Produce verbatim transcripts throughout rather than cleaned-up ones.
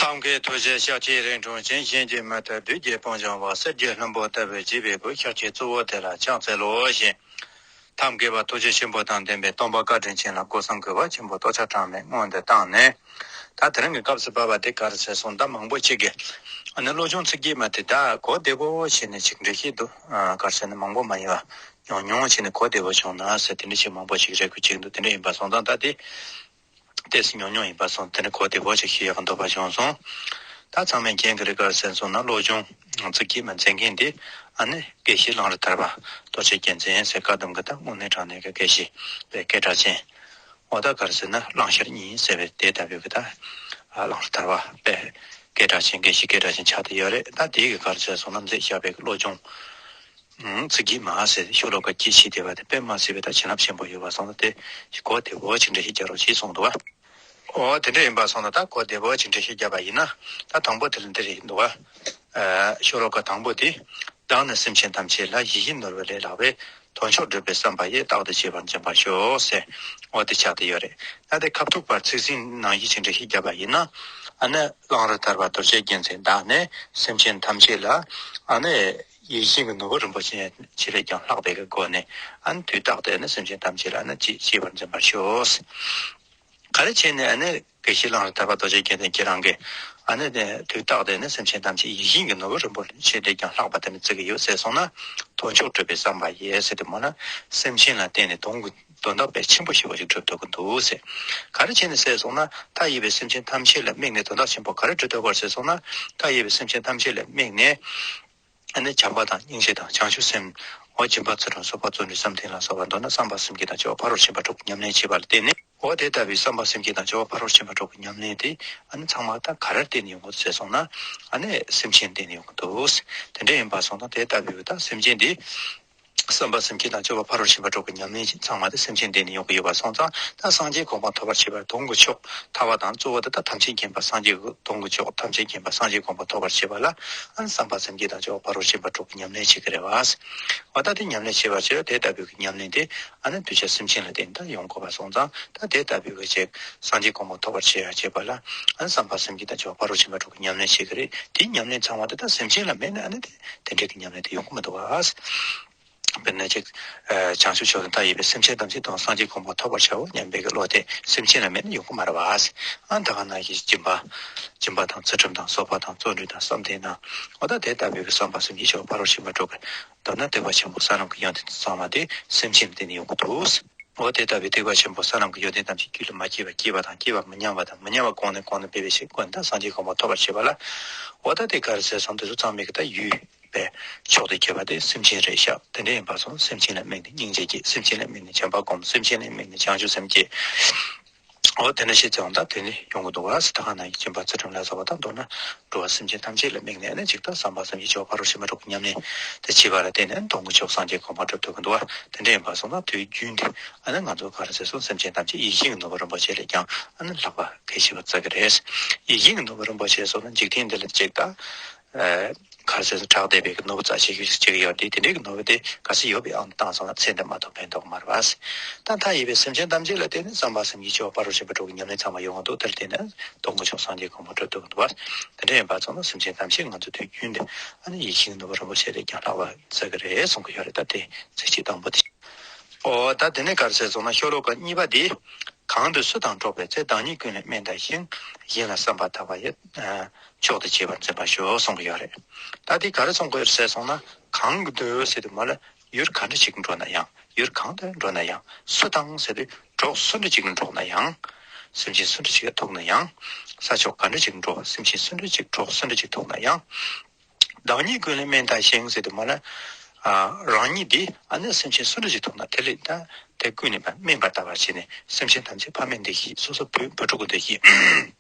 ཐབས་མཁས་ཐུགས་རྗེ་ཤཱཀྱའི་རིང་འཁྲུངས་ཤིང་། གཞན་གྱིས་མི་ཐུབ་བདུད་ཀྱི་དཔུང་འཇོམས་པ། གསེར་གྱི་ལྷུན་པོ་ལྟ་བུའི་བརྗིད་པའི་སྐུ། ཤཱཀྱའི་གཙོ་བོ་དེ་ལ་ཕྱག་འཚལ་ལོ་ཞེས། ཐབས་མཁས་པ་ཐུགས་རྗེ་ཆེན་པོ་དང་ལྡན་པའི་སྟོན་པ་བཀའ་དྲིན་ཅན་ལ་སྒོ་གསུམ་གུས་པ་ཆེན་པོས་ཐོགས་བཅག་གྲངས་མེད་སྔོན་དུ་བཏང་ནས། ད་དེ་རིང་གི་སྐབས་སུ་བབས་པ་དེ་ག་རེ་ཟེར་སོང་། ད་མང་པོ་ཅིག་གིས་ཨ་ནི་བློ་སྦྱོང་ཚིག་བརྒྱད་མ་དེ་ད་གོ་བདེ་པོ་བྱས་ནས་ཅིག་འགྲེལ་བཤད་འདུག་ག་རེ་ཟེར་ན་མང་པོ་མ་ཡིན་པ་ཉུང་ཉུང་བྱས་ནས་གོ་བདེ་པོ་བྱུང་ན་ཟེར་དེ་འདྲ་ཞིག་མང་པོ་ཅིག་རེ་སྐུལ་བྱེད་ཀྱི་འདུག་དེ་འདྲ་ཡིན་པ་སོང་ཙང་ད་དེ། ཏོག་ཙམ་ཉུང་ཉུང་ཡིན་པ་སོང་། དེ་ནི་གོ་བདེ་པོ་ཞིག་ཤེས་ཡག་འདོད་པ་བྱུང་སོང་། ད་ཚང་མས་མཁྱེན་གྱི་རེད། ག་རེ་ཟེར་སོང་ན་བློ་སྦྱོང་ཚིག་བརྒྱད་མ་མཛད་མཁན་དེ་ཨ་ནི་དགེ་བཤེས་གླང་རི་ཐར་པ་རྡོ་རྗེ་རྒྱལ་མཚན་ཟེར་བཀའ་གདམས་ཀྱི་ད་དངོས་གནས་དྲང་གནས་ཀྱི་དགེ་བཤེས་པའི་སྐད་གྲགས་ཅན། འོ་ད་ག་རེ་ཟེར་ན་གླང་ཤར་གཉིས་ཟེར་བའི་དེ་ལྟ་བུའི་གི་ད་གླང་རི་ཐར་པ་པའི་སྐད་གྲགས་ཅན་དགེ་བཤེས་སྐད་གྲགས་ཅན་ཆགས་བསྡད་ཡོད་རེད། ད་དེའི་གི་ག་རེ་ཟེར་སོང་ན་མཛད་བཞག་པའི་གི་བློ་སྦྱོང་ཚིག་བརྒྱད་མ་ཟེར་ཤོ་ལོ་ཀ་བརྒྱད་ཕྱེ་བསྡད་པ་དེ་དཔེ་མ་སྲིད་པའི་ད་བྱིན་རླབས་ཆེན་པོ་ཡོད་པ་སོང་ན་དེ་གོ་བདེ་པོ་ཅིག་འགྲེལ་བཤད་རྒྱག་རོགས་བྱེད་གསུངས་འདུག་བ། འོ་དེ་འདྲ་ཡིན་པ་སོང་ན་ད་གོ་བདེ་པོ་ཅིག་འགྲེལ་བཤད་བརྒྱབ་པ་ཡིན་ན་ད་དང་པོ་དེ་ལ་འདི་རེད་འདུག་བ། ཤོ་ལོ་ཀ་དང་པོ་དེ། བདག་ནི་སེམས་ཅན་ཐམས་ཅད་ལ། ཡིད་བཞིན་ནོར་བུ་ལས་ལྷག་པའི། དོན་མཆོག་སྒྲུབ་པའི་བསམ་པ་ཡིས། རྟག་ཏུ་གཅེས་པར་འཛིན་པར་ཤོག་ཟེར། འོ་དེ་ཆགས་བསྡད་ཡོད་རེད། ད་དེ་ཁ་ཐུག་པར་ཚིག་ཟིན་ནང་བཞིན་ཅིག་འགྲེལ་བཤད་བརྒྱབ་པ་ཡིན་ན། ཨ་ནི་གླང་རི་ཐར་པ་རྡོ་རྗེ་རྒྱལ་མཚན་བདག་ནི་སེམས་ཅན་ཐམས་ཅད་ལ། ཨ་ནི་ཡིད་བཞིན་གྱི་ནོར་བུ་རིན་པོ་ཆེ་ཆེ་ལས་ཀྱང་ལྷག་པའི་གི་སྒོ་ནས། ཨ་ནི་དུས་རྟག་ཏུ་ཨ་ནི་སེམས་ཅན་ཐམས་ཅད་ལ་ཨ་ནི་གཅེས་གཅེས་པར་འཛིན་པར་ཤོག་ག་རེ་བྱས་ནས་ཨ་ནི་དགེ་བཤེས་གླང་རི་ཐར་པ་རྡོ་རྗེ་རྒྱལ་མཚན་ཁྱེད་རང་གིས་ཨ་ནི་དེ་དུས་རྟག་ཏུ་ནི་སེམས་ཅན་ཐམས་ཅད་ཡིད་བཞིན་གྱི་ནོར་བུ་རིན་པོ་ཆེ་ལས་ཀྱང་ལྷག་པ་དེ་ནི་བརྩི་གི་ཡོད་ཟེར་སོང་ན། དོན་མཆོག་སྒྲུབ་པའི་བསམ་པ་ཡིས་ཟེར་དུས་མ་ན་སེམས་ཅན་ལ་བརྟེན་ནས་དོན་དོན་དག་དཔེ་ཆེན་པོ་ཞེ་པོ་ཞིག་སྒྲུབ་ཐུབ་ཀྱི་འདུག་ཟེར། ག་རེ་བྱས་ནས་ཟེར་སོང་ན་མཐའ་ཡས་པའི་སེམས་ཅན་ཐམས་ཅད་ལ་དམིགས་ནས་དོན་དག་ཆེན་པོ་ག་རེ་སྒྲུབ་ཐུབ་པར་ཟེར་སོང་ན། མཐའ་ཡས་པའི་སེམས་ཅན་ཐམས་ཅད་ལ་དམིགས་ནས། ཨ་ནི་བྱམས་པ་དང་སྙིང་རྗེ་དང་བྱང་ཆུབ་སེམས། འོ་སྦྱིན་པ་ཚུལ་ཁྲིམས་གསོལ་བ་བརྩོན་འགྲུས་བསམ་གཏན་ལ་སོགས་པ་མདོར་ན་བསམ་པ་སེམས་བསྐྱེད་དང་སྦྱོར་བ་ཕ་རོལ་ཕྱིན་པ་དྲུག་གི་ཉམས་ལེན་བྱེད་པ་ལ་བརྟེན་ནས། འོ་དེ་ལྟ་བུའི་བསམ་པ་སེམས་བསྐྱེད་དང་སྦྱོར་བ་ཕ་རོལ་ཕྱིན་པ་དྲུག་གི་ཉམས་ལེན་དེ་ཨ་ནི་ཚང་མ་ད་ག་རེར་བརྟེན་ནས་ཡོང་གི་འདུག་ཟེར་སོང་ན། ཨ་ནི་སེམས་ཅན་བརྟེན་ནས་ཡོང་གི་འདུག་དེ་འདྲ་ཡིན་པ་སོང་ན་དེ་ལྟ་བུའི་ད་སེམས་ཅན་དེ། བསམ་པ་སེམས་བསྐྱེད་དང་སྦྱོར་བ་ཕ་རོལ་ཕྱིན་པ་དྲུག་གི་ཉམས་ལེན་ཚང་མ་དེ་སེམས་ཅན་བརྟེན་ནས་ཡོང་གི་ཡོད་པ་སོང་ཙང་ད་སངས་རྒྱས་གོ་འཕང་ཐོབ་པར་བྱེད་པར་དོན་གྱི་མཆོག་ཐར་པ་དང་གཙོ་བོ་དེ་ད་ཐམས་ཅད་མཁྱེན་པ་སངས་རྒྱས་ཀྱི་དོན་གྱི་མཆོག་ཐམས་ཅད་མཁྱེན་པ་སངས་རྒྱས་གོ་འཕང་ཐོབ་པར་བྱེད་པ་ལ་ཨ་ནི་བསམ་པ་སེམས་བསྐྱེད་དང་སྦྱོར་བ་ཕ་རོལ་ཕྱིན་པ་དྲུག་གི་ཉམས་ལེན་བྱེད་ཀྱི་རེད་བ། འོ་ད་དེ་ཉམས་ལེན་བྱེད་པར་བྱེད་དེ་ལྟ་བུའི་གི་ཉམས་ལེན་དེ་ཨ་ནི་གདུལ་བྱ་སེམས་ཅན་ལ་བརྟེན་ད་ཡོང་དགོས་པ་སོང་ཙང་ད་དེ་ལྟ་བུའི་གི་ཅིག་སངས་རྒྱས་གོ་འཕང་ཐོབ་པར་བྱེད་ཡ་བྱེད་པ་ལ་ཨ་ནི་བསམ་པ་སེམས་བསྐྱེད་དང་སྦྱོར་བ་ཕ་རོལ་ཕྱིན་པ་དྲུག་གི་ཉམས་ལེན་བྱེད་ཀྱི་རེད། དེའི་ཉམས་ལེན་ཚང་མ་དེ་ད་སེམས་ཅན་ལ་མེད་ན་ཨ་ནི་དེ་དེ་འདྲའི་གི་ཉམས་ལེན་དེ་ཡོང་གི་མི་འདུག་བ། དཔེར་ན་ཅིག་ཨ་བྱང་ཆུབ་མཆོག་ཏུ་མཐའ་ཡས་པའི་སེམས་ཅན་ཐམས་ཅད་དང་སངས་རྒྱས་གོ་འཕང་ཐོབ་པར་བྱའོ་སྙམ་པའི་གི་བློ་དེ་སེམས་ཅན་ལ་མེད་ན་ཡོང་གི་མ་རེད་བ། ཨ་ད་ག་ནང་བཞིན་སྦྱིན་པ། སྦྱིན་པ་དང་ཚུལ་ཁྲིམས་དང་གསོལ་བ་དང་བརྩོན་འགྲུས་དང་བསམ་གཏན་དང་། འོ་ད་དེ་ལྟ་བུའི་གི་བསམ་པ་སེམས་བསྐྱེད་སྦྱོར་བ་ཕ་རོལ་ཕྱིན་པ་དྲུག་གི་མདོར་ན་ཐེག་པ་ཆེན་པོ་ས་ལམ་གྱི་ཡོན་ཏན་ཚང་མ་དེ་སེམས་ཅན་ལ་བརྟེན་ནས་ཡོང་གི་འདུག་འོ་དེ་ལྟ་བུའི་ཐེག་པ་ཆེན་པོ་ས་ལམ་གྱི་ཡོན་ཏན་ཐམས་ཅད་རྒྱུད་ལ་མ་སྐྱེས་པ་སྐྱེས་པ་དང་སྐྱེས་པ་མི་ཉམས་པ་དང་མི་ཉམས་པ་གོང་ནས་གོང་དུ་འཕེལ་བའི་ཕྱིར་ཀུན་ད་སངས་རྒྱས་གོ་འཕང་ཐོབ་པར་བྱེད་པ་ལ། འོ་ད་དེ་ག་རེ་ཟེར་སོང་དེ་ཚོ་ཚང་མའི་གི་ད་ཡུལ། པའི་མཆོག་ཏུ་གྱུར་པ་དེ་སེམས་ཅན་རེད་ཤག་དེ་འདྲ་ཡིན་པ་སོང་སེམས་ཅན་ལ་དམིགས་ནས་སྙིང་རྗེ་སྐྱེ། སེམས་ཅན་ལ་དམིགས་ནས་བྱམས་པ་སྒོམ། སེམས་ཅན་ལ་དམིགས་ནས་བྱང་ཆུབ་སེམས་སྐྱེ། འོ་དེ་འདྲ་ཞིག་བྱུང་ད་དེ་ནི་ཡོང་གི་འདུག་བ། ད་ག་ནང་བཞིན་སྦྱིན་པ་ཚུལ་ཁྲིམས་ལ་སོགས་པ་དང་མདོར་ན་འགྲོ་བ་སེམས་ཅན་ཐམས་ཅད་ལ་དམིགས་ནས་ནི་ཅིག་ད་བསམ་པ་སེམས་བསྐྱེད་སྦྱོར་བ་ཕ་རོལ་ཕྱིན་པ་དྲུག་གི་ཉམས་ལེན་དེ་བྱེད་པ་ལ་བརྟེན་ནས་དོན་གྱི་མཆོག་སངས་རྒྱས་གོ་འཕང་སྒྲུབ་ཐུབ་ཀྱི་འདུག་བ། དེ་འདྲ་ཡིན་པ་སོང་ན་དུས་རྒྱུན་དུ་ཨ་ནི་ང་ཚོ་ག་རེ་ཟེར་སོང་སེམས་ཅན་ཐམས་ཅད་ཡིད་བཞིན་གྱི་ནོར་བུ་རིན་པོ་ཆེ་ལས་ཀྱང་ཨ་ནི་ལྷག་པ་གལ་ཆེ་བ་བརྩི་གི་རེད། ཡིད་བཞིན་གྱི་ནོར་བུ་རིན་པོ་ཆེ་སོགས་ནི་འཇིག་རྟེན་འདི་ལ་ཅིག་ད། ག་རེ་ཟེར་ན་གྲགས་བསྡད་པའི་གི་ནོར་བུ་རྩ་ཆེ་ཤོས་ཤིག་ཅིག་ཡོད་དེ་དེ་འདྲའི་གི་ནོར་བུ་དེ་གལ་སྲིད་ཡོད་པའི་ཨང་དུ་བཏང་སོང་ན་ཚེ་འདི་མ་ཐོབ་ཕན་ཐོགས་མ་རེད་བ། ད་མཐའ་ཡས་པའི་སེམས་ཅན་ཐམས་ཅད་ལ་བརྟེན་ནས་བསམ་པ་སེམས་བསྐྱེད་སྦྱོར་བ་ཕ་རོལ་ཕྱིན་པ་དྲུག་གི་ཉམས་ལེན་ཚང་མ་ཡོང་གི་འདུག་དེར་བརྟེན་ནས་དོན་གྱི་མཆོག་སངས་རྒྱས་གོ་འཕང་སྒྲུབ་ཐུབ་ཀྱི་འདུག་བ། དེ་འདྲ་ཡིན་པ་ཚོ་ན་སེམས་ཅན་ཐམས་ཅད་ང་ཚོ་དུས་རྒྱུན་དུ་ཨ་ནི་ཡིད་བཞིན་གྱི་ནོར་བུ་རིན་པོ་ཆེ་ལས་ཀྱང་ལྷག་པ་བརྩི་གི་རེད་གསུང་གི་ཡོད་རེད། ད་དེ་ཚིགས་བཅད་དང་པོ་དེ། ཨོ་ད་དེ་ནས་ག་རེ་ཟེར་སོང་ན་ཤོ་ལོ་ཀ་གཉིས་པ་འདི། གང་དུ་སུ་དང་འགྲོགས་པའི་ཚེ། བདག་ཉིད་ཀུན་ལས་དམན་བལྟ་ཞིང་། གཞན་ལ་བསམ་པ་དག་པ་ཡིས། མཆོག་ཏུ་གཅེས་པར་འཛིན་པར་ཤོག་གསུང་གི་ཡོད་རེད། ད་དེ་ག་རེ་གསུང་གི་ཡོད་ཟེར་སོང་ན་གང་དུ་ཟེར་དུས་མ་ལ་ཡུལ་ག་འདྲ་ཞིག་འགྲོ་ན་ཡང་ཡུལ་གང་དུ་འགྲོ་ན་ཡང་སུ་དང་ཟེར་དུས་གྲོགས་སུ་འདྲ་ཞིག་འགྲོགས་ན་ཡང་། སེམས་ཅན་སུ་འདྲ་ཞིག་ཐུག་ན་ཡང་། ས་ཕྱོགས་ག་འདྲ་ཞིག་འགྲོ་སེམས་ཅན་སུ་འདྲ་ཞིག་གྲོགས་སུ་འདྲ་ཞིག་ཐུག་ན་ཡང་། བདག་ཉིད་ཀུན་ལས་དམན་བལྟ་ཞིང་ཟེར་དུས་མ་ལ། རང་ཉིད་འདི་ཨ་ནི་སེམས་ཅན་སུ་འདྲ་ཞིག་ཐུག་ན་དེ་ལས་ད་དེ་ཀུན་ནས་དམན་པར་ལྟ་བར་བྱས་ནས་སེམས་ཅན་ཐམས་ཅད་ཕ་མའི་འདུ་ཤེས་སོ་སོ་བུ་བུ་ཕྲུག་གི་འདུ་ཤེས།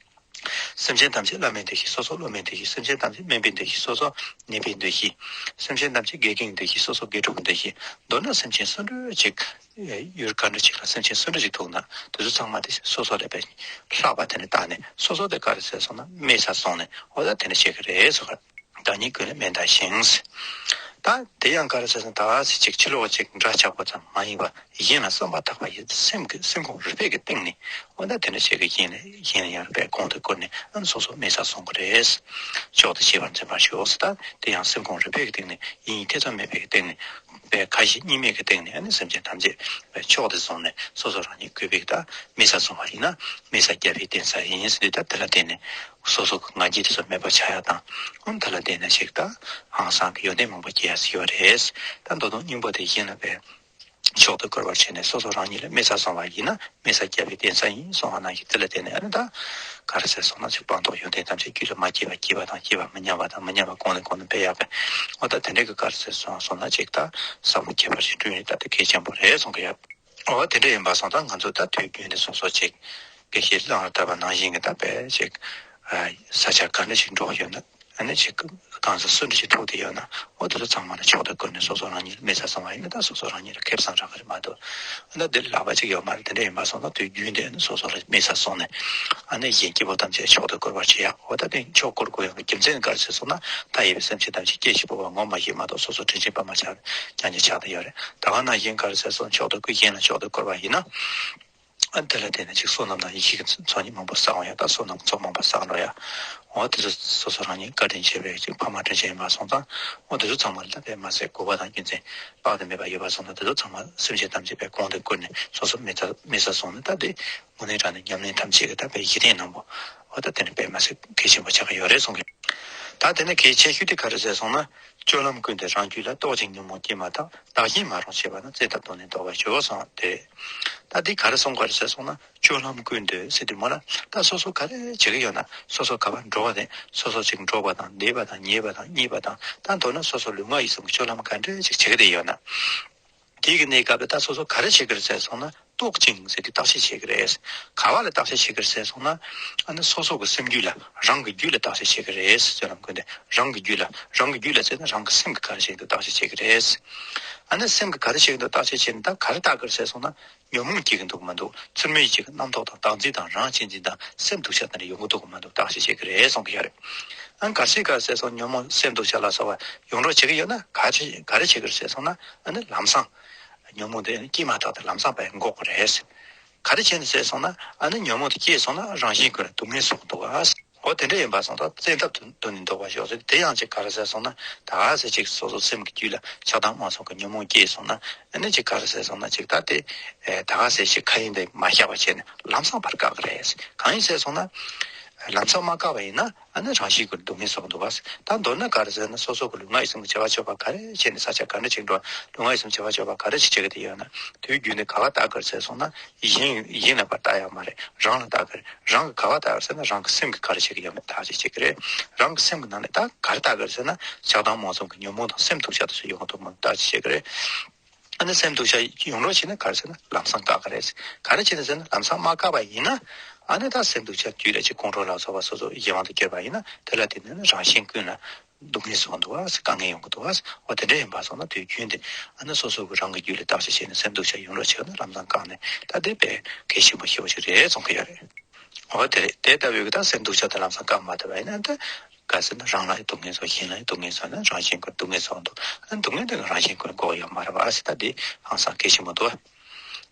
སེམས་ཅན་ཐམས་ཅད་བླ་མའི་འདུ་ཤེས་སོ་སོ་སློབ་མའི་འདུ་ཤེས། སེམས་ཅན་ཐམས་ཅད་སྨན་པའི་འདུ་ཤེས་སོ་སོ་ནད་པའི་འདུ་ཤེས། སེམས་ཅན་ཐམས་ཅད་དགེ་རྒན་འདུ་ཤེས་སོ་སོ་དགེ་ཕྲུག་གི་འདུ་ཤེས། མདོར་ན་སེམས་ཅན་སུ་འདྲ་ཅིག་ཡུལ་ག་འདྲ་ཅིག་ལ་སེམས་ཅན་སུ་འདྲ་ཅིག་ཐུག་ན་དེ་ཚོ་ཚང་མ་དེ་སོ་སོ་ལས་པའི་ལྷག་པ་དེ་ནས་བལྟས་ནས་སོ་སོ་དེ་ག་རེ་ཟེར་སོང་ན་དམན་ས་སོང་ནས་འོ་ད་དེ་འདྲ་བྱེད་ཀྱི་རེད་ཟེར་གི། བདག་ཉིད་ཀུན་ལས་དམན་བལྟ་ཞིང་། ད་དེ་ཡང་ག་རེ་ཟེར་ན། ད་ཨ་སི་ཅིག་ཕྱི་ལོགས་ཅིག་འདྲ་ཆགས་པ་ཙམ་མ་ཡིན་པ། གཞན་ལ་བསམ་པ་ཐག་པ་ཡིན། སེམས་ཀྱི་སེམས་ཁོང་རུས་པའི་གི་སྟེང་ནས། འོ་ན་དེ་འདྲ་ཞིག་གི་གཞན་ལ་གཞན་ལ་ཡང་རུས་པའི་གོང་དུ་བཀུར་ནས། ཨ་ནི་སོ་སོ་མེད་སར་སོང་གི་རེད། མཆོག་ཏུ་གྱུར་པར་འཛིན་པར་ཞུ། ད་དེ་ཡང་སེམས་ཁོང་རུས་པའི་གི་སྟེང་ནས། གཞན་ཐེ་ཚོམ་མེད་པའི་གི་སྟེང་ནས། པའི་ཁ་ཞེ་གཉིས་མེད་ཀྱི་སྟེང་ནས། ཨ་ནི་སེམས་ཅན་ཐམས་ཅད་པའི་མཆོག་ཏུ་བཟུང་ནས། སོ་སོ་རང་ཉིད་གུས་པས་ད་མེད་སར་སོང་བ་ཡིན་ན། མེད་སར་བསྐྱབ་པའི་རྟེན་ས་ཡིན་ཟེར་དུས། ད་དེ་ལ་བརྟེན་ནས་སོ་སོ་གི་ང་རྒྱལ་དེ་ཚོ་མེད་པར་ཆགས་ཡ་དང་། ཨ་ནི་དེ་ལ་བརྟེན་ནས་ཅིག་ད་ཧང་སང་གི་ཡོན་ཏན་མང་པོ་སྐྱེ་ཡ་ཡོད་རེད། ད་མདོ་དོན་སྙིང་པོ་དེ་གཞན་ལ་པའི་མཆོག་ཏུ་གུས་པར་བྱས་ནས། སོ་སོ་རང་ཉིད་ལ་མེད་སར་སོང་བ་ཡིན་ན། མེད་སར་བསྐྱབ་པའི་རྟེན་ས་ཡིན་གསུངས་པ་ནང་བཞིན། དེ་ལ་བརྟེན་ནས། ཨ་ནི་ད་ག་རེ་ཟེར་སོང་ན། ཅིག་སྤངས་རྟོགས་ཡོན་ཏན་ཐམས་ཅད་རྒྱུད་ལ་མ་སྐྱེས་པ་སྐྱེས་པ་དང་། སྐྱེས་པ་མི་ཉམས་པ་དང་མི་ཉམས་པ་གོང་ནས་གོང་དུ་འཕེལ་ཡག་པའི། འོ་ད་དེ་འདྲའི་གི་ག་རེ་ཟེར་སོང་སོང་ན། ཅིག་ད་ཟབ་མོ་ཁྱད་པར་ཅན་བསྐྲུན་ཡས་ད་དེ་གལ་ཆེན་པོ་རེད་གསུང་གི་ཡོད། འོ་དེ་འདྲ་ཡིན་པ་སོང་ཙང་ང་ཚོ་ད་དུས་རྒྱུན་དུ་སོ་སོ་ཅིག་དགེ་བཤེས་གླང་ལ་བཏབ་པ་ནང་བཞིན་གྱི་ད་པའི་ཅིག་ས་ཆ་ག་འདྲ་ཞིག་འགྲོ་ཡོད་ན། ཨ་ནི་ཅིག་གང་ས་སུ་འདྲ་ཞིག་ཐུག་བསྡད་ཡོད་ན། འོ་དེ་ཚོ་ཚང་མ་ལ་མཆོག་ཏུ་གུས་ནས། སོ་སོ་རང་ཉིད་ལ་མེད་སར་སོང་བ་ཡིན་ན། ད་སོ་སོ་རང་ཉིད་ལ་ཁེ་བཟང་རག་གི་རེད་མ་གཏོགས། ཨ་ནི་འདི་ལ་ལག་པ་གཅིག་ཡོད་མ་རེད། དེ་འདྲ་ཡིན་པ་སོང་ན་དུས་རྒྱུན་དུ་ཨ་ནི་སོ་སོ་ལ་མེད་སར་སོང་ནས། ཨ་ནི་གཞན་སྐྱེ་བོ་ཐམས་ཅད་མཆོག་ཏུ་གུས་པར་བྱེད་ཡ། འོ་ད་དེ་མཆོག་གུས་དགོས་ཡོང་བའི་རྒྱུ་མཚན་ག་རེ་ཟེར་སོང་ན། མཐའ་ཡས་པའི་སེམས་ཅན་ཐམས་ཅད་སྐྱེ་ཞིང་ཕོངས་པ་ངོ་མ་ཤེས་མ་གཏོགས། སོ་སོ་དྲིན་ཆེན་པ་མ་ཆགས། ཀྱང་ཉེ་ཆགས་བསྡད་ཡོད་རེད། ད་ག་ནང་བཞིན་ག་རེ་ཟེར་སོང་། མཆོག་ཏུ་གུས། གཞན་ལ་མཆོག་ཏུ་གུས་པ་ཡིན་ན། ཨ་དེ་ལ་བརྟེན་ནས་ཅིག་བསོད་ནམས་དང་ཡེ་ཤེས་ཀྱི་ཚོགས་གཉིས་མང་པོ་བསགས་ཡོང་ཡ། ད་བསོད་ནམས་ཚོགས་མང་པོ་བསགས་འགྲོ་ཡ། འོ་དེ་ཚོ་སོ་སོ་རང་ཉིད་བཀའ་དྲིན་ཆེ་བའི་ཅིག་ཕ་མ་དྲིན་ཆེན་ཡིན་པ་སོང་ཙང་། འོ་དེ་ཚོ་ཚང་མ་ལ་ད་དཔེ་མ་ཟད་དགོས་པ་དང་རྒྱུ་མཚན་དཔག་ཏུ་མེད་པ་ཡོད་པ་སོང་ཙང་། དེ་ཚོ་ཚང་མ་སེམས་ཅན་ཐམས་ཅད་པའི་གོང་དུ་བཀུར་ནས། སོ་སོ་མེད་ས་མེད་སར་སོང་ནས། ད་དེ་དངོས་གནས་དྲང་གནས་ཉམས་ལེན་ཐམས་ཅད་ཀྱི་ད་དཔེ་གཞི་རྟེན་ནང་པོ། འོ་ད་དེ་ནི་དཔེ་མ་ཟད་གལ་ཆེན་པོ་ཆགས་ཀྱི་ཡོད་རེད་གསུང་གི། ད་དེ་ནས་གལ་ཆེ་ཤོས་དེ་ག་རེ་ཟེར་སོང་ན། སྤྱོད་ལམ་ཀུན་ཏུ་རང་རྒྱུད་ལ། རྟོག་ཅིང་ཉོན་མོངས་སྐྱེས་མ་ཐག་བདག་གཞན་མ་རུངས་བྱེད་པ་ན། བཙན་ཐབས་དོན་ནི་བཟློག་པར་བྱའོ་གསུངས་ཏེ། ད་འདི་ག་རེ་གསུངས་ག་རེ་ཟེར་སོང་ན། སྤྱོད་ལམ་ཀུན་ཏུ་ཟེར་དུས་མོ་ལ། ད་སོ་སོ་ག་རེ་བྱེད་ཀྱི་ཡོད་ན། སོ་སོ་ག་པར་འགྲོ་བ་དེ། སོ་སོ་ཅིག་འགྲོགས་པ་དང་། བསྡད་པ་དང་། ཉལ་བ་དང་། གཉིད་པ་དང་། ད་མདོར་ན་སོ་སོ་ལུས་ངག་ཡིད་གསུམ་གྱི་སྤྱོད་ལམ་ག་འདྲ་ཅིག་བྱེད་ཀྱི་བསྡད་ཡོད་ན། དེའི་གི་གནས་སྐབས་ལ་ད་སོ་སོ་ག་རེ་བྱེད་ཀྱི་རེད་ཟེར་སོང་ན། རྟོག་ཅིང་ཟེར་དུས་བརྟག་དཔྱད་བྱེད་ཀྱི་རེད། ག་བ་ལ་བརྟག་དཔྱད་བྱེད་ཀྱི་རེད་ཟེར་སོང་ན། ཨ་ནི་སོ་སོ་གི་སེམས་རྒྱུད་ལ། རང་གི་རྒྱུད་ལ་བརྟག་དཔྱད་བྱེད་ཀྱི་རེད། སྤྱོད་ལམ་ཀུན་ཏུ་རང་གི་རྒྱུད་ལ། རང་གི་རྒྱུད་ལ་ཟེར་ན་རང་གི་སེམས་ཀྱིས་ག་རེ་བྱེད་ཀྱི་འདུག་བརྟག་དཔྱད་བྱེད་ཀྱི་རེད། ཨ་ནི་སེམས་ཀྱིས་ག་རེ་བྱེད་ཀྱི་འདུག་བརྟག་དཔྱད་བྱེད་ནས། ད་ག་རེ་བརྟག་གི་རེད་ཟེར་སོང་ན། ཉོན་མོངས་སྐྱེ་གི་འདུག་མི་འདུག་ཚུལ་མིན་ཡིད་བྱེད་ཀྱི་རྣམ་རྟོག་དང་། བདག་འཛིན་དང་། རང་གཅེས་འཛིན་དང་། སེམས་སྡུག་ཤོས་དེ་འདྲ་ཡོང་གི་འདུག་མི་འདུག་བརྟག་དཔྱད་བྱེད་ཀྱི་རེད་གསུང་གི་ཡོད་རེད། ཨ་གལ་སྲིད་ག་རེ་ཟེར་སོང་། ཉོན་མོངས་སེམས་སྡུག་ཤོས་ལ་སོགས་པ་ཡོང་རོགས་བྱེད་ཀྱི་ཡོད་ན། ག་རེ་ག་རེ་བྱེད་ཀྱི་རེད་ཟེར་སོང་ན། ཨ་ནི་ལམ་སང་ཉོན་མོངས་དེ་སྐྱེས་མ་ཐག་ཏུ་ལམ་སང་ཕར་འགོག་དགོས་རེད། ག་རེ་བྱས་ནས་ཟེར་སོང་ན། ཨ་ནི་ཉོན་མོངས་དེ་སྐྱེས་སོང་ན་རང་གཞན་ཀུན་ལ་སྡུག་བསྔལ་བཟོ་གི་འདུག་ག་འོ་དེ་འདྲ་ཡིན་པ་སོང་ཙང་། བཙན་ཐབས་དོན་ནི་བཟློག་པར་ཤོག་ཟེར། དེ་ཡང་ཅིག་ག་རེ་ཟེར་སོང་ན། ད་ག་ཟེ་ཅིག་སོ་སོ་སེམས་ཀྱི་རྒྱུད་ལ་ཆགས་སྡང་རྨོངས་གསུམ་གྱི་ཉོན་མོངས་སྐྱེས་སོང་ན། ཨ་ནི་ཅིག་ག་རེ་ཟེར་སོང་ན། ཅིག་ད་དེ་ད་ག་ཟེ་ཅིག་ཁ་ཡིན་དེ་མ་བཤགས་པ་བྱས་ནས་ལམ་སང་ཕར་བཀག་གི་རེད། གང་ཡིན་ཟེར་སོང་ན། ལམ་སང་མ་བཀག་པ་ཡིན་ན། ཨ་ནི་རང་གཞན་ཀུན་ལ་སྡུག་བསྔལ་བཟོ་གི་འདུག་ག་ད་མདོར་ན་ག་རེ་ཟེར་ན། སོ་སོ་གི་ལུས་ངག་ཡིད་གསུམ་གྱི་བྱ་བ་སྤྱོད་པ་ག་རེ་བྱས་ནས། ས་ཆ་ག་འདྲ་ཅིག་འགྲོ། ལུས་ངག་ཡིད་གསུམ་བྱ་བ་སྤྱོད་པ་ག་རེ་ཞིག་བྱེད་ཀྱི་དེ་ཡོད་ན། དུས་རྒྱུན་དུ་ག་བ་བལྟ་གི་རེད་ཟེར་སོང་ན། གཞན་གཞན་ལ་ཕར་བལྟ་ཡ་མ་རེད། རང་ལ་བལྟ་གི་རེད། རང་གི་ག་བ་བལྟ་གི་རེད་ཟེར་ན། རང་གི་སེམས་ཀྱིས་ག་རེ་བྱེད་ཀྱི་ཡོད་མེད་བརྟག་དཔྱད་བྱེད་ཀྱི་རེད། རང་གི་སེམས་ཀྱི་ནང་ནས་ད་ག་རེ་བལྟ་གི་རེད་ཟེར་ན། ཆགས་སྡང་རྨོངས་གསུམ་གྱི་ཉོན་མོངས་དང་། སེམས་སྡུག་ཤོས་དེ་ཚོ་ཡོང་གི་འདུག་མི་འདུག་བརྟག་དཔྱད་བྱེད་ཀྱི་རེད། ཨ་ནི་སེམས་སྡུག་ཤོས་ཡོང་རོགས་བྱེད་ན་ག་རེ་ཟེར་ན། ལམ་སང་བཀག་གི་རེད། ག་རེ་བྱས་ནས་ཟེར་ན། ལམ་སང་མ་བཀག་པ་ཡིན་ན། ཨ་ནི་ད་སེམས་སྡུག་ཤོས་རྒྱུད་ལ་ཅིག་ཁོང་ཁྲོ་ལ་སོགས་པ་སོ་སོ་གཞན་དབང་དུ་གྱུར་པ་ཡིན་ན། དེ་ལ་བརྟེན་ནས་རང་གཞན་ཀུན་ལ་སྡུག་བསྔལ་བཟོ་གི་འདུག་ག་དཀའ་ངལ་ཡོང་གི་འདུག་ག་འོ་དེ་འདྲ་ཡིན་པ་སོང་ན། དུས་རྒྱུན་དུ་ཨ་ནི་སོ་སོ་གི་རང་གི་རྒྱུད་ལ་བརྟག་དཔྱད་བྱས་ནས། སེམས་སྡུག་ཤོས་ཡོང་རོགས་བྱེད་ན་ལམ་སང་བཀག་ནས། ད་དེ་དཔེ་གལ་ཆེན་པོ་ཞེ་པོ་ཅིག་རེད་གསུང་གི་ཡོད་རེད། འོ་དེ་རེད། དེ་ལྟ་བུའི་གི་ད་སེམས་སྡུག་ཤོས་དེ་ལམ་སང་བཀག་མ་ཐུབ་པ་ཡིན་ན། ད་ག་ཟེར་ན། རང་ལ་སྡུག་བསྔལ་བཟོ། གཞན་ལ་སྡུག་བསྔལ་བཟོ་ན། རང་གཞན་ཀུན་སྡུག་བསྔལ་བཟོ་འདུག་ཨ་ནི་སྡུག་བསྔལ་དེ་རང་གཞན་ཀུན་འགོག་ཡོད་མ་རེད་པ། ཨ་ཟེར། ད་འདི་ཧང་སང་གལ་ཆེན་པོ་འདུག་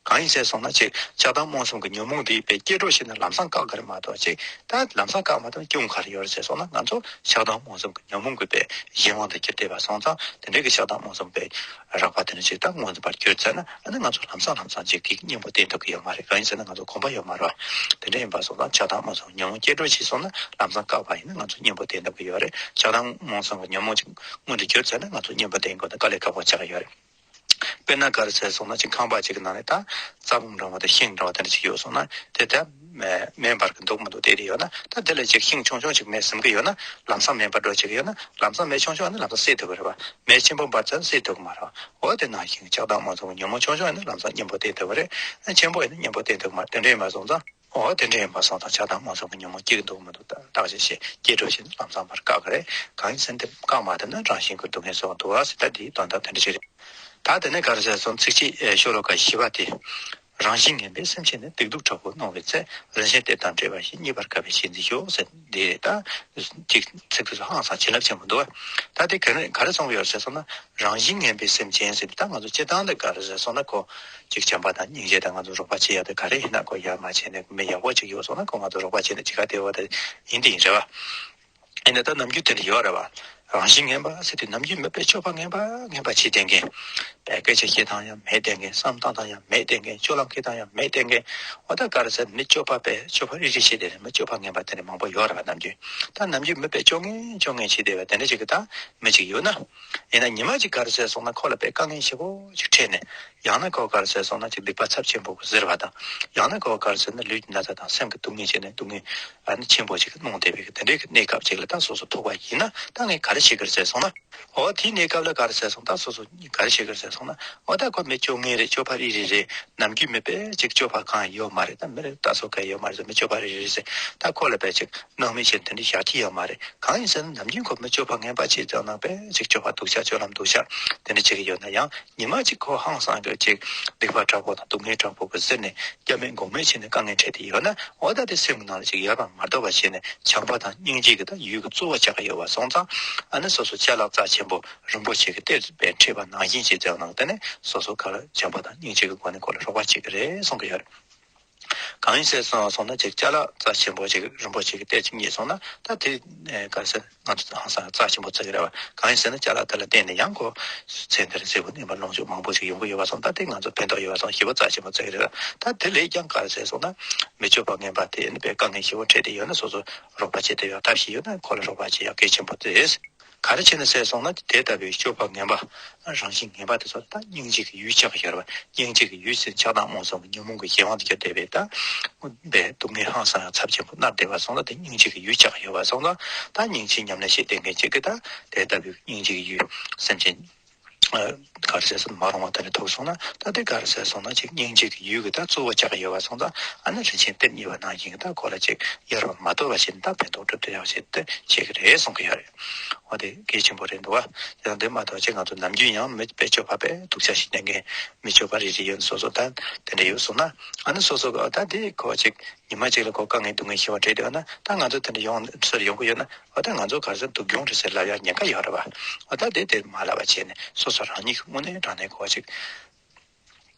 གང་ཡིན་ཟེར་སོང་ན། ཅིག་ཆགས་སྡང་རྨོངས་གསུམ་གྱི་ཉོན་མོངས་འདི་དཔེ་སྐྱེ་འགྲོ་བྱས་ན་ལམ་སང་བཀག་གི་རེད་མ་གཏོགས། ཅིག་ད་ལམ་སང་བཀག་མ་ཐུབ་ན་སྐྱོན་ག་རེ་ཡོད་རེད་ཟེར་སོང་ན། ང་ཚོ་ཆགས་སྡང་རྨོངས་གསུམ་གྱི་ཉོན་མོངས་ཀྱི་དཔེ་གཞན་དབང་དུ་གྱུར་བསྡད་པ་སོང་ཙང་། དེ་འདྲའི་གི་ཆགས་སྡང་རྨོངས་གསུམ་དཔེ་རགས་པ་དེ་འདྲ་ཅིག་ད་མངོན་པར་གྱུར་ཚར་ན། ཨ་ནི་ང་ཚོ་ལམ་སང་ལམ་སང་ཅིག་གི་གཉེན་པོ་བསྟེན་ཐུབ་ཀྱི་ཡོད་མ་རེད། གང་ཡིན་ཟེར་ན། ང་ཚོ་གོམས་པ་ཡོད་མ་རེད་པ། དེ་འདྲ་ཡིན་པ་སོང་ཙང་། ཆགས་སྡང་རྨོངས་གསུམ་ཉོན་མོངས་སྐྱེ་འགྲོ་བྱས་སོང་ན་ལམ་སང་བཀག་པ་ཡིན་ན། ང་ཚོ་གཉེན་པོ་བསྟེན་ཐུབ་ཀྱི་ཡོད་རེད། ཆགས་སྡང་རྨོངས་གསུམ་གྱི་ཉོན་མོངས་ཅིག་མངོན་དུ་གྱུར་ཚར་ན། ང་ཚོ་གཉེན་པོ་བསྟེན་དགོས་ན་དཀའ་ལས་ཁག་པོ་ཆགས་ཀྱི་ཡོད་རེད། དཔེར་ན་ག་རེ་ཟེར་སོང་ན། ཅིག་ཁང་པ་ཅིག་གི་ནང་ནས་ད་རྩྭ་སྦུག་འདྲ་བ་དང་། ཤིང་འདྲ་བ་དེ་འདྲ་ཅིག་ཡོད་སོང་ན། དེ་ད་མེ་མེ་འབར་གྱི་འདུག་མི་འདུག་བལྟས་ཏེ་ཡོད་ན། ད་དེ་ལ་ཅིག་ཤིང་ཆུང་ཆུང་ཅིག་མེ་ཟིན་གྱི་ཡོད་ན། ལམ་སང་མེ་འབར་འགྲོ་བྱེད་ཀྱི་ཡོད་ན། ལམ་སང་མེ་ཆུང་ཆུང་ཨ་ནི་ལམ་སང་བསད་ཐུབ་ཀྱི་རེད་པ། མེ་ཆེན་པོ་འབར་ཚར་ན་བསད་ཐུབ་ཀྱི་མ་རེད་པ། འོ་དེ་ནང་བཞིན་ཆགས་སྡང་རྨོངས་གསུམ་གྱི་ཉོན་མོངས་ཆུང་ཆུང་ཨ་ནི་ལམ་སང་གཉེན་པོ་བསྟེན་ཐུབ་ཀྱི་རེད། ཨ་ཆེན་པོ་ཨ་ནི་གཉེན་པོ་བསྟེན་ཐུབ་ཀྱི་མ་རེད། དེ་འདྲ་ཡིན་པ་སོང་ཙང་། འོ་དེ་འདྲ་ཡིན་པ་སོང་ཙང་། ཆགས་སྡང་རྨོངས་གསུམ་གྱི་ཉོན་མོངས་སྐྱེ་གི་འདུག་མི་འདུག་བརྟག་དཔྱད་བྱས། སྐྱེ་འགྲོ་བྱས་ན་ལམ་སང་ཕར་བཀག་གི་རེད། གང་ཡིན་ཟེར་ན། དེ་བཀག་མ་ཐུབ་ན་རང་གཞན་ཀུན་སྡུག་བསྔལ་བཟོ་གི་འདུག་ཟེར། ད་འདིའི་དོན་དག་དེ་འདྲ་ཞིག་རེད། ད་དེ་ནས་ག་རེ་ཟེར་སོང་། ཚིགས་བཅད་ཤོ་ལོ་ཀ་བཞི་པ་དེ། རང་བཞིན་ངན་པས་སེམས་ཅན་ནི། སྡིག་སྡུག་དྲག་པོས་གནོང་བའི་ཚེ། རིན་ཆེན་གཏེར་དང་བྲལ་བ་ཡི། རྙེད་པར་དཀའ་བའི་གཞན་འཛིན་ཤོག་ཟེར། འདི་ད་ཅིག་ཚིག་ཐོ་ཧང་སང་བྱིན་རླབས་ཆེན་པོ་འདུག་ད་དེ་ག་རེ་ག་རེ་གསུངས་ཡོད་ཟེར་སོང་ན། རང་བཞིན་ངན་པས་སེམས་ཅན་ཟེར་དུས། ད་ང་ཚོ་སྤྱིར་བཏང་དེ་ག་རེ་ཟེར་སོང་ན། ཁོ་ཅིག་བྱམས་པ་དང་སྙིང་རྗེ་དང་། ང་ཚོ་རོགས་པ་བྱེད་ཡག་དེ་ག་རེ་ཡིན་ན། ཁོ་ཡར་མར་བྱས་ནས་མི་ཡག་པོ་ཅིག་ཡོད་སོང་ན། ཁོ་ང་ཚོ་རོགས་པ་བྱས་ནས་ཅིག་ག་བདེ་བོ་དེ་ཡིན་དེ་ཡིན་རེད་བ། ཡིན་ན་ད་ནམ་རྒྱུན་དེ་འདྲ་ཡོད་རེད་བ། རང་བཞིན་ངན་པ་ཟེར་དུས། ནམ་རྒྱུན་མི་དཔེ་སྤྱོད་པ་ངན་པ་ངན་པ་བྱེད་བསྡད་མཁན། དཔེ་སྐད་ཆ་བཤད་སྟངས་ཡང་མེད་བསྡད་མཁན། བསམ་བཏང་སྟངས་ཡང་མེད་བསྡད་མཁན། སྤྱོད་ལམ་འཁྱེར་སྟངས་ཡང་མེད་བསྡད་མཁན། འོ་ད་ག་རེ་ཟེར། མི་སྤྱོད་པ་དཔེ་སྤྱོད་པ་རིག་རིག་བྱེད་བསྡད་མཁན། མི་སྤྱོད་པ་ངན་པ་དེ་འདྲ་མང་པོ་ཡོད་རེད་བ། ནམ་རྒྱུན་ད་ནམ་རྒྱུན་མི་དཔེ་སྐྱོ་ངན་སྐྱོ་ངན་བྱེད་བསྡད་པ་དེ་འདྲ་ཞིག་གི་ད་མི་ཅིག་ཡོད་ན། ཡིན་ན་ཉི་མ་ཅིག་ག་རེ་ཟེར་སོང་ན། ཁོ་ལ་དཔེ་དཀའ་ངལ་ཞེ་པོ་ཅིག་འཕྲད་ནས། ཡང་ན་ཁོ་ག་རེ་ཟེར་སོང་ན་ཅིག་སྡིག་པ་ཚབས་ཆེན་པོ་གཟིར་བ་དང་། ཡང་ན་ཁོ་ག་རེ་ཟེར་ན་ལུས་ཀྱི་ན་ཚ་དང་སེམས་ཀྱི་སྡུག་བསྔལ་བྱས་ནས་སྡུག་བསྔལ་ཨ་ནི་ཆེན་པོ་ཅིག་གནང་བསྡད་པའི་དེ་འདྲའི་གནས་སྐབས་ཅིག་ལ་ད་སོ་སོ་ཐུག་པ་ཡིན་ན། ད་ངས་ག་རེ་བྱེད་ཀྱི་རེད་ཟེར་སོང་ན། འོ་དེའི་གནས་སྐབས་ལ་ག་རེ་ཟེར་སོང་། ད་སོ་སོ་ག་རེ་བྱེད་ཀྱི་རེད་ཟེར་སོང་ན། འོ་ད་ཁོ་མི་སྐྱོ་ངན་རེད། སྤྱོད་པ་རིག་རིག་རེད། ནམ་རྒྱུན་མི་དཔེ་ཅིག་སྤྱོད་པ་གང་ཡོད་མ་རེད། ད་མི་རེད། ད་སོ་ག་ཡོད་མ་རེད་ཟེར། མི་སྤྱོད་པ་རིག་རིག་རེད་ཟེར། ད་ཁོ་ལ་དཔེ་ཅིག་སྣང་མེད་བྱས་དེ་འདྲ་བཞག་གི་ཡོད་མ་རེད། གང་ཡིན་ཟེར་ན། ནམ་རྒྱུན་ཁོ་མི་སྤྱོད་པ་ངན་པ་བྱས་ཙང་ན། དཔེ་ཅིག་སྤྱོད་པ་སྡུག་ཤོས། སྤྱོད་ལམ་སྡུག་ཤོས་དེ་འདྲ་བྱེད་ཀྱི་ཡོད་ན་ཡང་། ཉི་མ་གཅིག་ཁོ་ཧང་སང་གི་ཅིག་སྡིག་པ་དྲག་པོ་དང་སྡུག་བསྔལ་དྲག་པོ་གི་ཟེར་ནས་སྐྱབས་མེད་སྒོམ་མེད་བྱས་ནས་དཀའ་ངལ་འཕྲད་དེ་ཡོད་ན། འོ་ད་དེ་སེམས་ནང་ལ་ཅིག་ཡོད་པ་མ་རྟོགས་པ་བྱས་ནས། བྱམས་པ་དང་སྙིང་རྗེ་གི་ད་ཡུལ་གི་རྩུབ་པོ་ཆགས་ཀྱི་ཡོད་པ་སོང་ཙང་། ཨ་ནི་སོ་སོ་ཅ་ལག་རྩ་ཆེན་པོ་རིན་པོ་ཆེ་གི་གཏེར་དཔེ་འཕྲད་པ་ནང་བཞིན་བྱས་ཙང་ན། དེ་ནས་སོ་སོ་ག་ལ་བྱམས་པ་དང་སྙིང་རྗེ་གི་སྒོ་ནས་ཁོ་ལ་རོགས་པ་བྱེད་ཀྱི་རེད་གསུང་གི་ཡོད་རེད། གང་ཡིན་ཟེར་སོང་སོང་ན། ཅིག་ཅ་ལག་རྩ་ཆེན་པོ་ཅིག་རིན་པོ་ཆེ་གི་གཏེར་ཅིག་རྙེད་སོང་ན། ད་དེ་ཨེ་ག་ཟེར། ང་ཚོ་ཧང་སང་རྩ་ཆེན་པོ་བརྩི་གི་རེད་བ། གང་ཡིན་ཟེར་ན་ཅ་ལག་དེ་ལ་བརྟེན་ནས་ཡང་ཁོ་ཚེ་འདིར་ཟས་ཀྱི་ནད་པ་ལོངས་སྤྱོད་མང་པོ་ཞིག་ཡོང་གི་ཡོད་པ་སོང་། ད་དེ་ང་ཚོ་ཕན་ཐོགས་ཡོད་པ་སོང་། ཞེ་པོ་རྩ་ཆེན་པོ་བརྩི་གི་རེད་བ། ད་དེ་ལས་ཀྱང་ག་རེ་ཟེར་སོང་ན། མི་སྤྱོད་པ་ངན་པ་དེ་ནི་དཔེ་དཀའ་ངལ་ཞེ་པོ་འཕྲད་དེ་ཡོད་ན། སོ་སོ་རོགས་པ་བྱེད་ཐུབ་ཡག་ཐབས་ཤེས་ཡོད་ན། ཁོ་ལ་རོགས་པ་བྱེད་ཡག་གལ་ཆེན་པོ་རེད། ག་རེ་བྱས་ནས་ཟེར་སོང་ན། དེ་ལྟ་བུའི་སྤྱོད་པ་ངན་པ། རང་བཞིན་ངན་པ་དེ་ཚོ་ད་སྙིང་རྗེ་གི་ཡུལ་ཆགས་ཡོད་རེད་བ། སྙིང་རྗེ་གི་ཡུལ་ཟེར་ཆགས་སྡང་རྨོངས་གསུམ་གྱི་ཉོན་མོངས་ཀྱི་གཞན་དབང་དུ་གྱུར་བསྡད་པའི་ད་པའི་སྡུག་བསྔལ་ཧང་སང་ཡང་ཚབས་ཆེན་པོ་མནར་བསྡད་པ་སོང་ཙང་། དེ་སྙིང་རྗེ་གི་ཡུལ་ཆགས་ཡོད་པ་སོང་ཙང་། ད་སྙིང་རྗེ་ཉམས་ལེན་བྱེད་བསྡད་མཁན་ཅིག་གིས་ད་དེ་ལྟ་བུའི་སྙིང་རྗེ་གི་ཡུལ་སེམས་ཅན་ག་རེ་ཟེར་སོང་། མ་རུངས་པ་དེ་འདྲ་ཐུག་སོང་ན། ད་དེ་ག་རེ་ཟེར་སོང་ན། ཅིག་སྙིང་རྗེ་གི་ཡུལ་གྱི་ད་རྩུབ་པོ་ཆགས་ཡོད་པ་སོང་ཙང་། ཨ་ནི་རིན་ཆེན་གཏེར་རྙེད་པ་ནང་བཞིན་གྱི་ད་ཁོ་ལ་ཅིག་ཡར་བ་མ་དོར་བ་བྱས་ནས་ད་ཕན་ཐོགས་སྒྲུབ་ཐུབ་ཡག་བྱེད་དེ་བྱེད་ཀྱི་རེད་གསུང་གི་ཡོད་རེད། འོ་དེ་གལ་ཆེན་པོ་རེད་འདུག་བ། ཡང་དེ་མ་གཏོགས་ཅིག་ང་ཚོ་ནམ་རྒྱུན་ཡང་མི་དཔེ་སྤྱོད་པ་དཔེ་སྡུག་ཅག་ཞིག་བསྟན་མཁན། མི་སྤྱོད་པ་རིག་རིག་ཡོད་ན་སོ་སོ་ད་དེ་འདྲ་ཡོད་སོང་ན། ཨ་ནི་སོ་སོ་གི་ད་དེ་ཁོ་ཅིག་ཉི་མ་གཅིག་ལ་ཁོ་དཀའ་ངལ་སྡུག་བསྔལ་ཞེ་པོ་འཕྲད་བསྡད་ཡོད་ན། ད་ང་ཚོ་དེ་འདྲ་ཡོང་སར་ཡོང་གི་ཡོད་ན། འོ་ད་ང་ཚོ་ག་རེ་ཟེར། སྡུག་གྱོང་རེད་ཟེར་ལབ་ཡག་ཉེན་ཁ་ཡོད་རེད་བ། འོ་ད་དེ་དེ་མ་ལབ་པ་བྱས་ནས། སོ་སོ་རང་ཉིད་ཀྱི་དངོས་གནས་དྲང་གནས་ཁོ་ཅིག་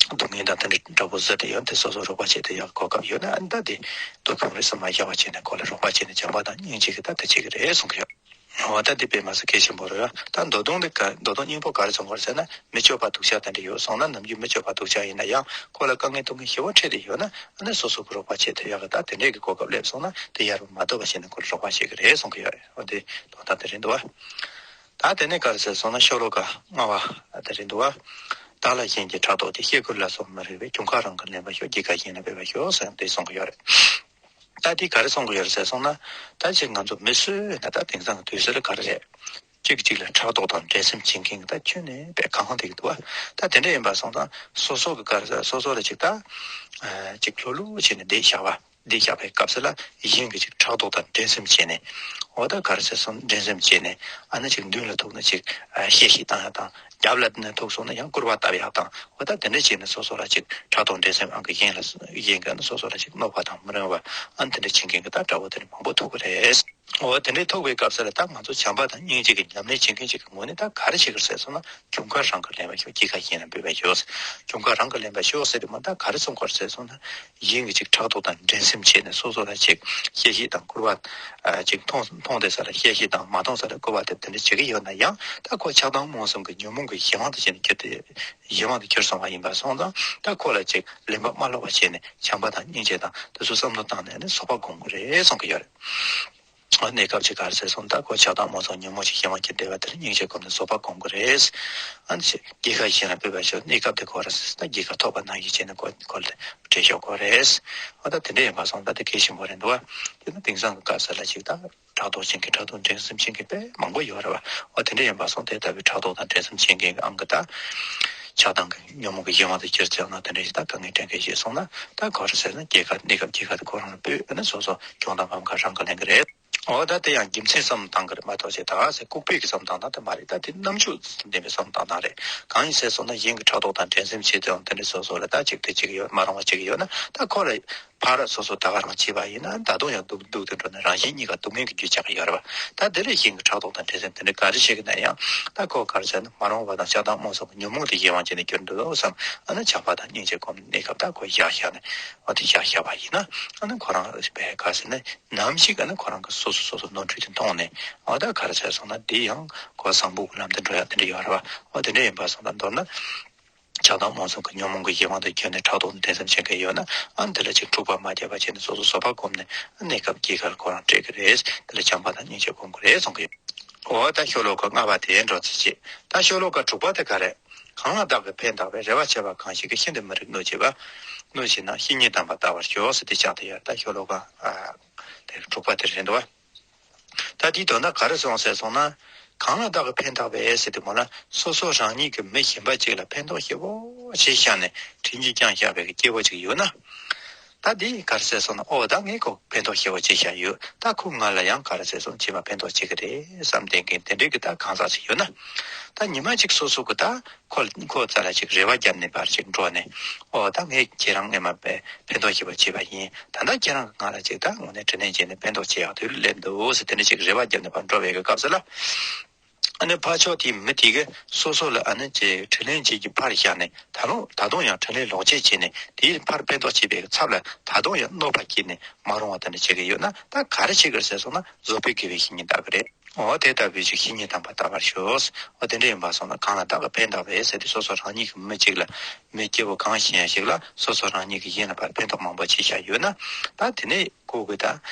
སྡུག་བསྔལ་དང་དེ་འདྲ་འདྲ་པོ་ཟེར་དེ་ཡོད་དེ། སོ་སོ་རོགས་པ་བྱེད་དེ་ཡག་གོ་སྐབས་ཡོད་ན། ཨ་ནི་ད་དེ་སྡུག་གྱོང་རེད་ཟེར་མ་བཞག་པ་བྱས་ནས། ཁོ་ལ་རོགས་པ་བྱས་ནས་བྱམས་པ་དང་སྙིང་རྗེ་གིས་ད་དེ་བྱེད་ཀྱི་རེད་གསུང་གི་ཡོད། འོ་ད་དེ་དཔེ་མ་སྲིད་གལ་ཆེན་པོ་རེད་བ། ད་མདོ་དོན་དེ་ག་མདོ་དོན་སྙིང་པོ་ག་རེ་གསུང་གི་ཡོད་རེད་ཟེར་ན། མི་སྤྱོད་པ་སྡུག་ཅག་དེ་འདྲ་ཡོད་སོང་ན། ནམ་རྒྱུན་མི་སྤྱོད་པ་སྡུག་ཅག་ཡིན་ན་ཡང་། ཁོ་ལ་དཀའ་ངལ་སྡུག་བསྔལ་ཞེ་པོ་འཕྲད་དེ་ཡོད་ན། ཨ་ནི་སོ་སོ་གིས་རོགས་པ་བྱེད་ཐུབ་ཡག་གི་ད་དེ་འདྲས་ཀྱི་གོ་སྐབས་སླེབས་སོང་ན། དེ་ཡར་བ་མ་དོར་བ་བྱས་ནས་ཁོ་ལ་རོགས་པ་བྱེད་ཀྱི་རེད་གསུང་གི་ཡོད་རེད། འོ་དེ་དོན་དག་དེ་རེད་འདུག་བ། ད་དེ་ནས་ག་རེ་ཟེར་སོང་ན། ཤོ་ལོ་ཀ་ལྔ་པ་དེ་རེད་འདུག་བ། བདག་ལ་གཞན་གྱིས་ཕྲག་དོག་སྟེ། སྐྱེ་རྒུ་ལ་སོགས་མ་རིག་པས། གྱོང་ཁ་རང་གིས་ལེན་པར་ཤོག་སྐྱེ་རྒ་གཞན་ལ་འབུལ་བར་ཤོག་ཟེར་ཡང་དེ་གསུང་གི་ཡོད་རེད། ད་དེ་ག་རེ་གསུང་གི་ཡོད་རེད་ཟེར་སོང་ན། ད་ཅིག་ང་ཚོ་མི་སུ་ཡིན་ན་ད་དེང་སང་གི་དུས་ཚོད་ལ་ག་རེ་རེད། གཅིག་གཅིག་ལ་ཕྲག་དོག་དང་འགྲན་སེམས་བྱེད་མཁན་གྱི་ད་ཁྱོན་ནས་དཔེ་གང་དེ་གི་འདུག་བ། ད་དེ་འདྲ་ཡིན་པ་སོང་ཙང་། སོ་སོ་གི་ག་རེ་ཟེར། སོ་སོ་ལ་ཅིག་ད་ཅིག་ལྷོད་ལྷོད་བྱས་ནས་བསྡད་བཞག་པ། འདི་བཞག་པའི་སྐབས་སུ་ལ་གཞན་གྱིས་ཅིག་ཕྲག་དོག་དང་འགྲན་སེམས་བྱས་ནས། འོ་ད་ག་རེ་ཟེར་སོང་། འགྲན་སེམས་བྱས་ནས། ཨ་ནི་ཅིག་མདུན་ལ་ཐུག་ན་ཅིག་གཤེ་གཤེ་བཏང་ཡག་དང་། རྒྱབ་ལ་ཐུག་སོང་ན་ཡང་སྐུར་པ་བཏབ་ཡག་དང་། འོ་ད་དེ་འདྲ་བྱས་ནས་སོ་སོ་ལ་ཅིག་ཕྲག་དོག་འགྲན་སེམས་ཨང་གི་གཞན་ལ་གཞན་གྱིས་ཨ་ནི་སོ་སོ་ལ་ཅིག་གནོད་པ་དང་མི་རུང་བ། ཨ་ནི་དེ་འདྲ་བྱེད་མཁན་གྱི་ད་དགྲ་བོ་དེ་འདྲ་མང་པོ་ཐུག་གི་རེད། འོ་དེ་འདྲ་ཐུག་པའི་སྐབས་སུ་ལ་ད་ང་ཚོ་བྱམས་པ་དང་སྙིང་རྗེ་གི་ཉམས་ལེན་བྱེད་མཁན་ཅིག་གི་ངོས་ནས་ད་ག་རེ་བྱེད་ཀྱི་རེད་ཟེར་སོང་ན། གྱོང་ཁ་རང་གིས་ལེན་པར་ཤོག་སྐྱེ་རྒ་གཞན་ལ་འབུལ་བར་ཤོག་གྱོང་ཁ་རང་གིས་ལེན་པར་ཤོག་ཟེར་དུས་མ་ད་ག་རེ་གསུང་གི་རེད་ཟེར་སོང་ན། གཞན་གྱིས་ཅིག་ཕྲག་དོག་དང་འགྲན་སེམས་བྱས་ནས་སོ་སོ་ལ་ཅིག་གཤེ་གཤེ་དང་སྐུར་པ། ཨ་ཅིག་མཐོང་མཐོང་བསྡད་ས་ལ་གཤེ་གཤེ་དང་། མ་མཐོང་ས་ལ་སྐུར་པ་དེ་དེ་འདྲ་བྱེད་ཀྱི་ཡོད་ན་ཡང་། ད་ཁོ་ཆགས་སྡང་རྨོངས་གསུམ་གྱི་ཉོན་མོངས་ཀྱི་གཞན་དབང་དུ་བྱས་ནས་གྱུར་ཏེ། གཞན་དབང་དུ་གྱུར་སོང་བ་ཡིན་པ་སོང་ཙང་། ད་ཁོ་ལ་ཅིག་ལན་པ་མ་ལོག་པ་བྱས་ནས་བྱམས་པ་དང་སྙིང་རྗེ་དང་དེ་ཚོ་བསམ་བློ་བཏང་ནས་ནི་བཟོད་པ་སྒོམ་དགོས་རེད་གསུང་གི་ཡོད་རེད། ཨ་གནས་སྐབས་ཅིག་ག་རེ་ཟེར་སོང་། ད་ཁོ་ཆགས་སྡང་རྨོངས་གསུམ་ཉོན་མོངས་ཀྱི་གཞན་དབང་གྱུར་བསྡད་པ་དེར་སྙིང་རྗེ་སྒོམ་ནས་བཟོད་པ་སྒོམ་དགོས་རེད། ཨ་ནི་སྐྱེ་རྒ་གཞན་ལ་འབུལ་བར་ཤོག་གནས་སྐབས་དེ་ཁོ་རང་ད་རྒྱལ་ཁ་ཐོབ་པ་ནང་བཞིན་བྱས་ནས་ཁོ་ཁོ་ལ་བྲེལ་ཤོག་དགོས་རེད། ཨ་ད་དེ་འདྲ་ཡིན་པ་སོང་ད་དེ་གལ་ཆེན་པོ་རེད་འདུག་བ། དེ་ནི་དེང་སང་གི་སྐབས་སུ་ལ་ཅིག་ད་ཕྲག་དོག་བྱེད་མཁན། ཕྲག་དོག་འགྲན་སེམས་བྱེད་མཁན་དཔེ་མང་པོ་ཡོད་རེད་བ། ཨ་དེ་འདྲ་ཡིན་པ་སོང་དེ་ལྟ་བུའི་ཕྲག་དོག་དང་འགྲན་སེམས་བྱེད་མཁན་གྱི་ཨང་གི་ད་ཆགས་སྡང་གི་ཉོན་མོངས་ཀྱི་གཞན་དབང་དུ་གྱུར་ཙང་ན། དེ་འདྲ་ཞིག་ད་དཀའ་ངལ་འཕྲད་མཁན་ཞིག་སོང་ན། ད་ག་རེ་ཟེར་ན། སྐྱེ་རྒ་གནས་སྐབས་སྐྱེ་རྒ་དེ་ཁོ་རང་ལ་ཕུལ། ཨ་ནི་སོ་སོ་གྱོང་དང་ཕམ་ཁ་རང་གིས་ལེན་གྱི་རེད། འོ་ད་དེ་ཡང་རྒྱུ་མཚན་བསམ་བློ་བཏང་གི་རེད་མ་གཏོགས་ཅེས་ད་ཟེར་ལྐུགས་པའི་གི་བསམ་བློ་བཏང་སྟངས་དེ་མ་རེད། ད་དེ་རྣམ་དཔྱོད་ལྡན་པའི་བསམ་བློ་བཏང་སྟངས་རེད། གང་ཡིན་ཟེར་སོང་ན་གཞན་གྱི་ཕྲག་དོག་དང་འགྲན་སེམས་ཆེ་དང་དེ་འདྲ་སོ་སོ་ལ་ད་ཅིག་དེ་ཅིག་ཡོད་མ་རུང་བ་ཅིག་ཡོད་ན་ད་ཁོ་ལ་ཕར་སོ་སོ་ད་ག་རང་བྱས་པ་ཡིན་ན་ད་དུང་ཡང་སྡུག་སྡུག་ཏུ་འགྲོ་ནས་རང་གཞན་གཉིས་ཀ་སྡུག་བསྔལ་གྱི་རྒྱུ་ཆགས་ཀྱི་ཡོད་རེད་བ། ད་དེ་ལས་གཞན་གྱི་ཕྲག་དོག་དང་འགྲན་སེམས་དེ་འདྲ་ག་རེ་བྱེད་ཀྱི་ན་ཡང་ད་ཁོ་ག་རེ་ཟེར་ན་མ་རུང་བ་དང་ཆགས་སྡང་རྨོངས་གསུམ་གྱི་ཉོན་མོངས་དེ་གཞན་དབང་བྱས་ནས་གྱུར་འདུག་བསམ། ཨ་ནི་བྱམས་པ་དང་སྙིང་རྗེ་སྒོམ་གནས་སྐབས་ད་ཁོ་བཞག་བཞག་ནས་འོ་དེ་བཞག་བཞག་པ་ཡིན་ན་ཨ་ནི་ཁོ་རང་བས་ག་ཟེར་ན་ནམ་ཞིག་ཨ་ནི་ཁོ་རང་གི་སོ་སོ་སོ་སོ་ནོར་འཁྲུལ་དེ་མཐོང་ནས་འོ་ད་ག་རེ་ཟེར་སོང་ན་དེ་ཡང་ཁོ་བཟང་པོ་གི་ལམ་དུ་འགྲོ་ཡག་དེ་འདྲ་ཡོད་རེད་བ། འོ་དེ་འདྲ་ཡིན་པ་སོང་ད་མདོར་ན། ཆགས་སྡང་རྨོངས་གསུམ་གྱི་ཉོན་མོངས་ཀྱི་གཞན་དབང་དུ་གྱུར་ནས་ཕྲག་དོག་དང་འགྲན་སེམས་བྱེད་མཁན་ཡོད་ན་ཨ་ནི་དེ་ལ་ཅིག་འཁྲུག་པ་མ་བརྒྱབ་པ་བྱས་ནས་སོ་སོ་བཟོད་པ་བསྒོམས་ནས་གནས་སྐབས་སྐྱེལ་གར་ཁོ་རང་སྤྲད་ཀྱི་རེད། དེ་ལ་བྱམས་པ་དང་སྙིང་རྗེ་སྒོམ་དགོས་རེད་གསུང་གི་ཡོད། འོ་ད་ཤོ་ལོ་ཀ་ལྔ་པ་དེ་འགྲོ་ཚིག་ཅིག་ད་ཤོ་ལོ་ཀ་དྲུག་པ་དེ་ག་རེད། གང་ལ་བདག་གིས་ཕན་བཏགས་པའི། རེ་བ་བྱས་པ་གང་ཞིག་གིས། ཤིན་ཏུ་མི་རིགས་གནོད་བྱེད་པ། གནོད་བྱེད་ན་བཤེས་གཉེན་དམ་པར་བལྟ་བར་ཤོག་ཟེར་ཏེ་ཆགས་ཏེ་ཡོད། ད་ཤོ་ལོ་ཀ་ཨ་དེ་དྲུག་པ་དེ་རེད་འདུག་བ། ད་དེའི་དོན་དག་ག་རེ་སོང་ཟེར་སོང་ན། གང་ལ་བདག་གིས་ཕན་བཏགས་པའི་ཟེར་དུས་མོ་ལ་སོ་སོ་རང་ཉིད་ཀྱིས་མི་གཞན་པ་ཅིག་ལ་ཕན་ཐོགས་ཞེ་པོ་ཅིག་བྱས་ནས་དྲིན་གྱིས་བསྐྱངས་བཞག་པའི་སྐྱེ་བོ་ཅིག་ཡོད་ན། ད་འདི་ག་རེ་ཟེར་སོང་ན་ཨོ་ད་ངས་ཁོ་ཕན་ཐོགས་ཞེ་པོ་ཅིག་བྱས་ཡོད། ད་ཁོ་ང་ལ་ཡང་ག་རེ་ཟེར་སོང་ཅི་མ་ཕན་ཐོགས་བྱེད་ཀྱི་རེད་བསམ་བསྡད་མཁན་དེ་འདྲའི་གི་ད་གང་ཟག་ཅིག་ཡོད་ན། ད་ཉི་མ་ཅིག་སོ་སོ་གི་ད་ཁོ་ཁོ་རྩ་ལ་ཅིག་རེ་བ་བརྒྱབ་ནས་པར་ཅིག་འགྲོ་ནས་ཨོ་ད་ངས་ཁྱེད་རང་ངས་མ་པའི་ཕན་ཐོགས་ཞེ་པོ་བྱས་པ་ཡིན། ད་ལྟ་ཁྱེད་རང་གིས་ང་ལ་ཅིག་ད་དངོས་གནས་དྲིན་ལན་འཇལ་ནས་ཕན་ཐོགས་བྱེད་ཡག་དུས་སླེབས་འདུག་ཟེར་དེ་འདྲ་ཅིག་རེ་བ་བརྒྱབ་ནས་པར་འགྲོ་བའི་གི་སྐབས་སུ་ལ། ཨ་ནི་ཕར་ཕྱོགས་དེའི་མི་དེ་གིས་སོ་སོ་ལ་ཨ་ནི་ཅིག་དྲིན་ལན་འཇལ་གྱི་ཕར་བཞག་ནས་ད་རུང་ད་དུང་ཡང་དྲིན་ལན་ལོག་འཇལ་བྱས་ནས་དེའི་ཕར་ཕན་ཐོགས་བྱེད་པའི་གི་ཚབ་ལ་ད་དུང་ཡང་གནོད་པ་བསྐྱལ་ནས་མ་རུང་བ་དེ་འདྲ་བྱེད་ཀྱི་ཡོད་ན་ད་ག་རེ་བྱེད་ཀྱི་རེད་ཟེར་སོང་ན་བཟོད་པའི་དགེ་བའི་བཤེས་གཉེན་ལྟ་གི་རེད། འོ་དེ་ལྟ་བུའི་ཅིག་བཤེས་གཉེན་དམ་པ་ལྟ་བར་ཤོག་འོ་དེ་འདྲ་ཡིན་པ་སོང་ན་གང་ལ་བདག་གིས་ཕན་བཏགས་པའི་ཟེར་དུས་སོ་སོ་རང་ཉིད་ཀྱི་མི་གཅིག་ལ་མི་སྐྱེ་བོ་གང་ཞིག་ཡང་ཞིག་ལ་སོ་སོ་རང་ཉིད་ཀྱིས་གཞན་ལ་ཕར་ཕན་ཐོགས་མང་པོ་བྱས་བཞག་ཡོད་ན་ད་དེ་ནས་ཁོ་གིས་ད་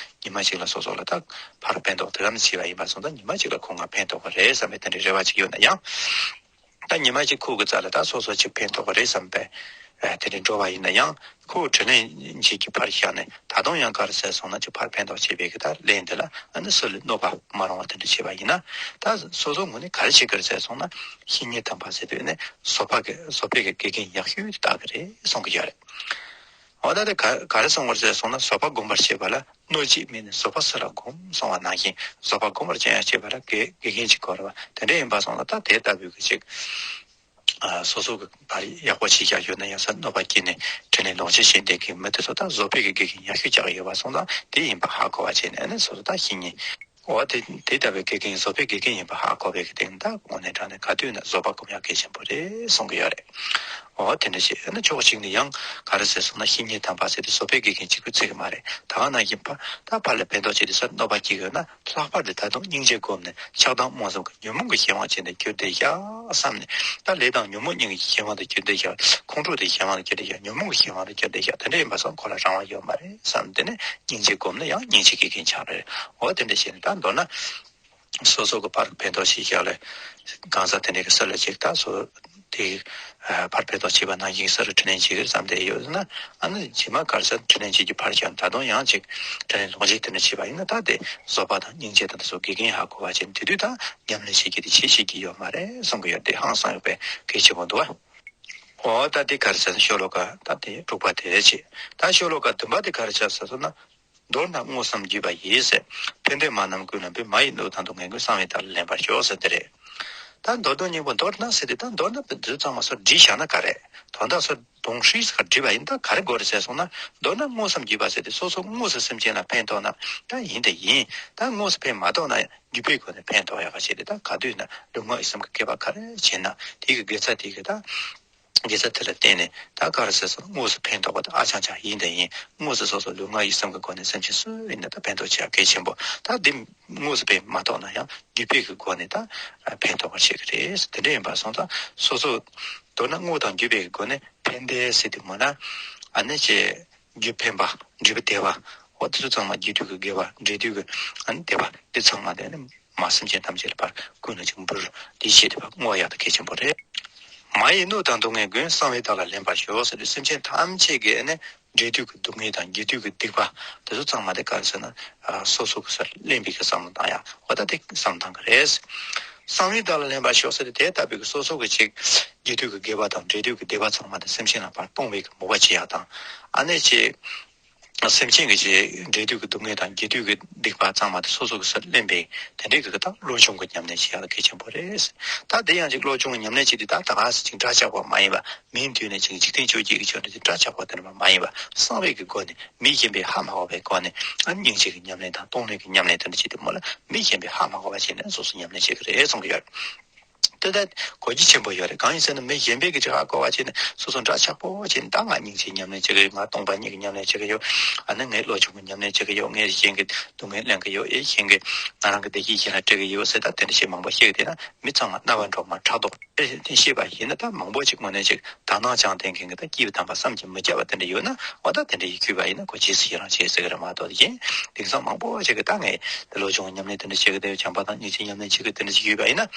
ཉི་མ་གཅིག་ལ་སོ་སོ་ལ་ད་ཕར་ཕན་ཐོགས་དེ་ག་ནས་བྱས་པ་ཡིན་པ་སོང་ཙང་ཉི་མ་གཅིག་ལ་ཁོ་ང་ཕན་ཐོགས་པ་རེད་བསམ་པའི་དེ་འདྲའི་རེ་བ་ཅིག་ཡོད་ན་ཡང་། ད་ཉི་མ་གཅིག་ཁོ་གི་རྩ་ལ་ད་སོ་སོ་ཅིག་ཕན་ཐོགས་པ་རེད་བསམ་པའི་ཨ་དེ་འདྲའི་འགྲོ་བ་ཡིན་ན་ཡང་ཁོ་དྲིན་ལན་འཇལ་གྱི་ཕར་བཞག་ནས་ད་དུང་ཡང་ག་རེ་ཟེར་སོང་ན་ཅིག་ཕར་ཕན་ཐོགས་བྱེད་པའི་གི་ད་ལན་དེ་ལ་ཨ་ནི་སུ་ལ་གནོད་པ་མ་རུང་བ་དེ་འདྲ་བྱས་པ་ཡིན་ན་ད་སོ་སོ་ངོས་ནས་ག་རེ་བྱེད་ཀྱི་རེད་ཟེར་སོང་ན་བཤེས་གཉེན་དམ་པ་ཟེར་དུས་ནི་བཟོད་པ་གི་བཟོད་པའི་གི་དགེ་རྒན་ཡག་ཤོས་དེ་ལྟ་གི་རེད་གསུང་གི་ཡོད་རེད། འོ་ད་དེ་ག་ག་རེ་གསུང་གི་རེད་ཟེར་སོང་ན་བཟོད་པ་སྒོམ་པར་བྱེད་པ་ལ། གནོད་བྱེད་མིན་ནི་བཟོད་པ་སུ་ལ་སྒོམ་གསུངས་པ་ནང་བཞིན་བཟོད་པ་སྒོམ་པར་བྱེད་ཡང་བྱེད་པ་ལ་དགེ་དགེ་རྒན་གཅིག་དགོས་རེད་བ། དེ་འདྲ་ཡིན་པ་སོང་ན་ད་དེ་ལྟ་བུའི་གི་ཅིག་ཨ་སོ་སོ་གི་བར་ཡག་པོ་བྱེད་ཡག་ཡོད་ན་ཡང་སེ་གནོད་པ་སྐྱེལ་ནས་དྲིན་ལན་ལོག་འཇལ་བྱེད་བསྡད་མཁན་མི་དེ་ཚོ་ད་བཟོད་པའི་གི་དགེ་རྒན་ཡག་ཤོས་ཅིག་ཡོད་པ་སོང་ཙང་དེ་ཡིན་པ་ཧ་གོ་བ་བྱས་ནས་ཨ་ནི་སོ་སོ་ད་བཤེས་གཉེན། འོ་དེ་དེ་ལྟ་བུའི་དགེ་རྒན་བཟོད་པའི་དགེ་རྒན་ཡིན་པ་ཧ་གོ་བའི་གི་སྟེང་ད་དངོས་གནས་དྲང་གནས་ག་དུས་ན་བཟོད་པ་སྒོམ་ཡག་གལ་ཆེན་པོ་རེད་གསུང་གི་ཡོད་རེད། འོ་དེ་འདྲ་ཞིག་ཨ་ནི་ཕྱོགས་གཅིག་ནས་ཡང་ག་རེ་ཟེར་སོང་ན་བཤེས་གཉེན་དམ་པ་ཟེར་དེ་བཟོད་པའི་དགེ་རྒན་གཅིག་པུས་ཚད་ཀྱི་མ་རེད། ད་ག་ནང་བཞིན་ཕ་ད་ཕར་ལ་ཕན་ཐོགས་བྱེད་དུས་སེ་གནོད་པ་སྐྱེལ་དགོས་ན་ལྷག་པར་དུ་ད་དུང་སྙིང་རྗེ་སྒོམ་ནས་ཆགས་སྡང་རྨོངས་གསུམ་གྱི་ཉོན་མོངས་ཀྱི་གཞན་དབང་བྱས་ནས་གྱུར་བསྡད་བཞག་བསམ་ནས་ད་ལས་དང་ཉོན་མོངས་གཉིས་ཀྱི་གཞན་དབང་དུ་གྱུར་བསྡད་བཞག་ཁོང་ཁྲོ་དེ་གཞན་དབང་དུ་གྱུར་བསྡད་བཞག་ཉོན་མོངས་ཀྱི་གཞན་དབང་དུ་གྱུར་བསྡད་བཞག་དེ་འདྲ་ཡིན་པ་སོང་ཁོ་ལ་རང་དབང་ཡོད་མ་རེད་བསམ་དེ་ནས་སྙིང་རྗེ་སྒོམ་ན་ཡང་སྙིང་རྗེ་དགེ་རྒན་ཆགས་རེད། འོ་དེ་འདྲ་བྱས་ནས་ད་མདོར་ན། སོ་སོ་གི་ཕར་ཕན་ཐོགས་ཤིག་བཞག་ལས། གང་ཟག་དེ་འདྲའི་གི་སུ་ལ་ཅིག་ད་སོ་དེ་ཕར་ཕན་ཐོགས་བྱས་པ་ནང་བཞིན་སུ་ལ་དྲིན་ལན་འཇལ་གི་བསམ་བསྡད་ཡོད་ན་ཨ་ནི་རྗེས་མ་ག་རེ་ཟེར་དྲིན་ལན་འཇལ་གྱི་ཕར་བཞག་ད་དུང་ཡང་ཅིག་དྲིན་ལན་ལོག་འཇལ་དེ་འདྲ་བྱས་པ་ཡིན་ན་ད་དེ་བཟོད་པ་དང་སྙིང་རྗེ་དང་དེ་ཚོ་དགེ་རྒན་ཧ་གོ་བ་ཅན་དེ་དུས་ད་ཉམས་ལེན་བྱེད་ཀྱི་དེ་བྱེད་ཤེས་ཀྱི་ཡོད་མ་རེད་གསུང་གི་ཡོད་དེ་ཧང་སང་ཡོད་པའི་གལ་ཆེན་པོ་འདུག་བ། འོ་ད་དེ་ག་རེ་ཟེར་ན་ཤོ་ལོ་ཀ་ད་དེ་དྲུག་པ་དེ་བྱེད་ད་ཤོ་ལོ་ཀ་བདུན་པ་དེ་ག་རེ་བྱ་ཟེར་སོང་ན། མདོར་ན་དངོས་སམ་བརྒྱུད་པ་ཡིས་ཟེར། ཕན་བདེ་མ་རྣམས་ཀུན་ལ་འབུལ། མ་ཡི་སྣོད་དང་སྡུག་བསྔལ་ཀུན། གསང་བའི་བདག་ལ་ལེན་པར་ཤོག་ཟེར་དེ་རེད། ད་མདོར་བསྡུས་སྙིང་པོ་མདོར་ན་ཟེར་དེ་ད་མདོར་ན་དེ་ཚང་མ་སོ་བསྒྲིལ་བཞག་ན་ག་རེ། དོན་དག་སོ་དོན་ཧྲིལ་ཟེར་བསྒྲིལ་བ་ཡིན་ད་ག་རེ་དགོས་རེད་ཟེར་སོང་ན་མདོར་ན་དངོས་སམ་བརྒྱུད་པ་ཟེར་དེ་སོ་སོ་དངོས་སུ་སེམས་ཅན་ལ་ཕན་ཐོགས་ན་ད་ཡིན་དེ་ཡིན། ད་དངོས་སུ་ཕན་མ་ཐོགས་ན་ཡང་བརྒྱུད་པའི་སྒོ་ནས་ཕན་ཐོགས་ཡག་ག་བྱེད་དེ་ད་ག་དུས་ན་ལུས་ངག་ཡིད་གསུམ་གྱི་དགེ་བ་ག་རེ་བྱེད་ན་དེ་གི་དགེ་རྩ་དེ་གི་ད། དགེ་རྩ་དེ་ལ་བརྟེན་ནས་ད་ག་རེ་ཟེར་སོང་དངོས་སུ་ཕན་ཐོགས་པ་དེ་ཨ་ཅང་ཅང་ཡིན་དང་ཡིན། དངོས་སུ་སོ་སོ་ལུས་ངག་ཡིད་གསུམ་གྱི་སྒོ་ནས་སེམས་ཅན་སུ་ཡིན་ན་ད་ཕན་ཐོགས་བྱེད་ཡ་གལ་ཆེན་པོ། ད་འདི་དངོས་སུ་ཕན་མ་ཐོགས་ན་ཡང་བརྒྱུད་པའི་གི་སྒོ་ནས་ད་ཕན་ཐོགས་པར་བྱེད་ཀྱི་རེད། དེ་འདྲ་ཡིན་པ་སོང་ཙང་སོ་སོ་མདོར་ན་དངོས་དང་བརྒྱུད་པའི་གི་སྒོ་ནས་ཕན་བདེ་ཟེར་དུས་མོ་ན་ཨ་ནི་ཅེ་རྒྱུ་ཕན་པ་འབྲས་བུ་བདེ་བ་འོ་དེ་ཚོ་ཚང་མ་རྒྱུ་དུས་ཀྱི་དགེ་བ་འབྲས་དུས་ཀྱི་ཨ་ནི་བདེ་བ་འདི་ཚང་མ་དེ་ནི། མ་སེམས་ཅན་ཐམས་ཅད་ལ་བར་ཀུན་ལ་འབུལ། འདི་བྱེད་དེ་བར་བསྔོ་ཡག་དང་གལ་ཆེན་པོ་རེད། མ་ཡི་སྣོད་དང་སྡུག་བསྔལ་ཀུན། གསང་བའི་བདག་ལ་ལེན་པར་ཤོག་ཟེར་དུས་སེམས་ཅན་ཐམས་ཅད་ཀྱི་ནི་འབྲས་དུས་ཀྱི་སྡུག་བསྔལ་དང་རྒྱུ་དུས་ཀྱི་སྡིག་པ་དེ་ཚོ་ཚང་མ་དེ་ག་རེ་ཟེར་ན་སོ་སོ་གི་སར་ལེན་པའི་གི་བསམ་བློ་བཏང་ཡག་འོ་ད་དེ་བསམ་བློ་བཏང་གི་རེད། གསང་བའི་བདག་ལ་ལེན་པར་ཤོག་ཟེར་དུས་དེ་ལྟ་བུའི་གི་སོ་སོ་གི་ཅིག་རྒྱུ་དུས་ཀྱི་དགེ་བ་དང་འབྲས་དུས་ཀྱི་སྡིག་པ་ཚང་མ་དེ་སེམས་ཅན་ལ་བར་སྤོང་བའི་གི་མོས་པ་བྱེད་ཡག་དང་ཨ་ནི་ཅིག་སེམས་ཅན་གྱི་ཆེ་འབྲས་དུས་ཀྱི་སྡུག་བསྔལ་དང་རྒྱས་དུས་ཀྱི་སྡིག་པ་ཚང་མ་དེ་སོ་སོ་གི་སར་ལེན་པའི་དེ་འདྲའི་གི་ད་བློ་སྦྱོང་གི་ཉམས་ལེན་བྱེད་ཡག་ལ་གལ་ཆེན་པོ་རེད། ད་དེ་ཡང་ཅིག་བློ་སྦྱོང་གི་ཉམས་ལེན་བྱེད་དུས་ད་ད་ག་སེ་ཅིག་འདྲ་ཆགས་པ་མ་ཡིན་པ། མིའི་མདུན་ནས་ཅིག་འཇིག་རྟེན་ཆོས་བརྒྱད་ཀྱི་ཆོས་འདྲ་ཅིག་འདྲ་ཆགས་པ་དེ་འདྲ་མ་ཡིན་པ། གསང་བའི་གི་སྒོ་ནས་མི་གཞན་པས་ཧ་མ་གོ་བའི་སྒོ་ནས། ཨ་ནི་སྙིང་རྗེ་གི་ཉམས་ལེན་དང་སྟོང་ལོས་ཀྱི་ཉམས་ལེན་དེ་འདྲ་བྱེད་དུས་མོ་ལ་མི་གཞན་པས་ཧ་མ་གོ་བ་བྱས་ནས་སོ་སོ་ཉམས་ལེན་བྱེད་ཀྱི་རེད་གསུང་གི་ཡོད། དེ་ལྟར་གོ་རྒྱུ་ཆེན་པོ་ཡོད་རེད། གང་ཡིན་ཟེར་ན་མི་གཞན་པས་ཀྱི་ཅིག་ཧ་གོ་བ་བྱས་ནས་སོ་སོ་འདྲ་ཆགས་པོ་བྱས་ནས། ད་ང་སྙིང་རྗེའི་ཉམས་ལེན་བྱེད་ཀྱི་ཡོད། ང་སྟོང་པ་ཉིད་ཀྱི་ཉམས་ལེན་བྱེད་ཀྱི་ཡོད། ཨ་ནི་ངས་བློ་སྦྱོང་གི་ཉམས་ལེན་བྱེད་ཀྱི་ཡོད། ངས་གཞན་གྱི་སྡུག་བསྔལ་ལེན་གྱི་ཡོད། ཨེ་གཞན་གྱི་ང་རང་གི་བདེ་སྐྱིད་གཞན་ལ་སྤྲད་ཀྱི་ཡོད་ཟེར། ད་དེ་འདྲ་བྱེད་མང་པོ་བཤད་ཀྱི་བསྡད་ན་མི་ཚང་མ་རྣ་བ་འགྲོ་མ་ཕྲག་དོག་དེ་བཤད་པ་ཡིན་ན་ད་མང་པོ་ཅིག་དངོས་གནས་ཅིག་དག་སྣང་བཅངས་བསྡད་མཁན་གྱི་ད་སྐྱེས་བུ་དམ་པ་བསམ་གྱིས་མི་ཁྱབ་པ་དེ་འདྲ་ཡོད་ན། འོ་ད་དེ་འདྲ་ཡིས་གུས་པ་ཡིན་ན་ཁོ་རྗེས་སུ་ཡི་རང་བྱེད་ཟེར་གི་རེད་མ་གཏོགས། ཡིན་དེང་སང་མང་པོ་ཅིག་གི་ད་ངས་དེ་བློ་སྦྱོང་གི་ཉམས་ལེན་དེ་འདྲ་བྱེད་ཀྱི་དེ་བྱམས་པ་དང་སྙིང་རྗེའི་ཉམས་ལེན་བྱེད་ཀྱི་དེ་འདྲ་ཅིག་ཡོད་པ་ཡིན་ན།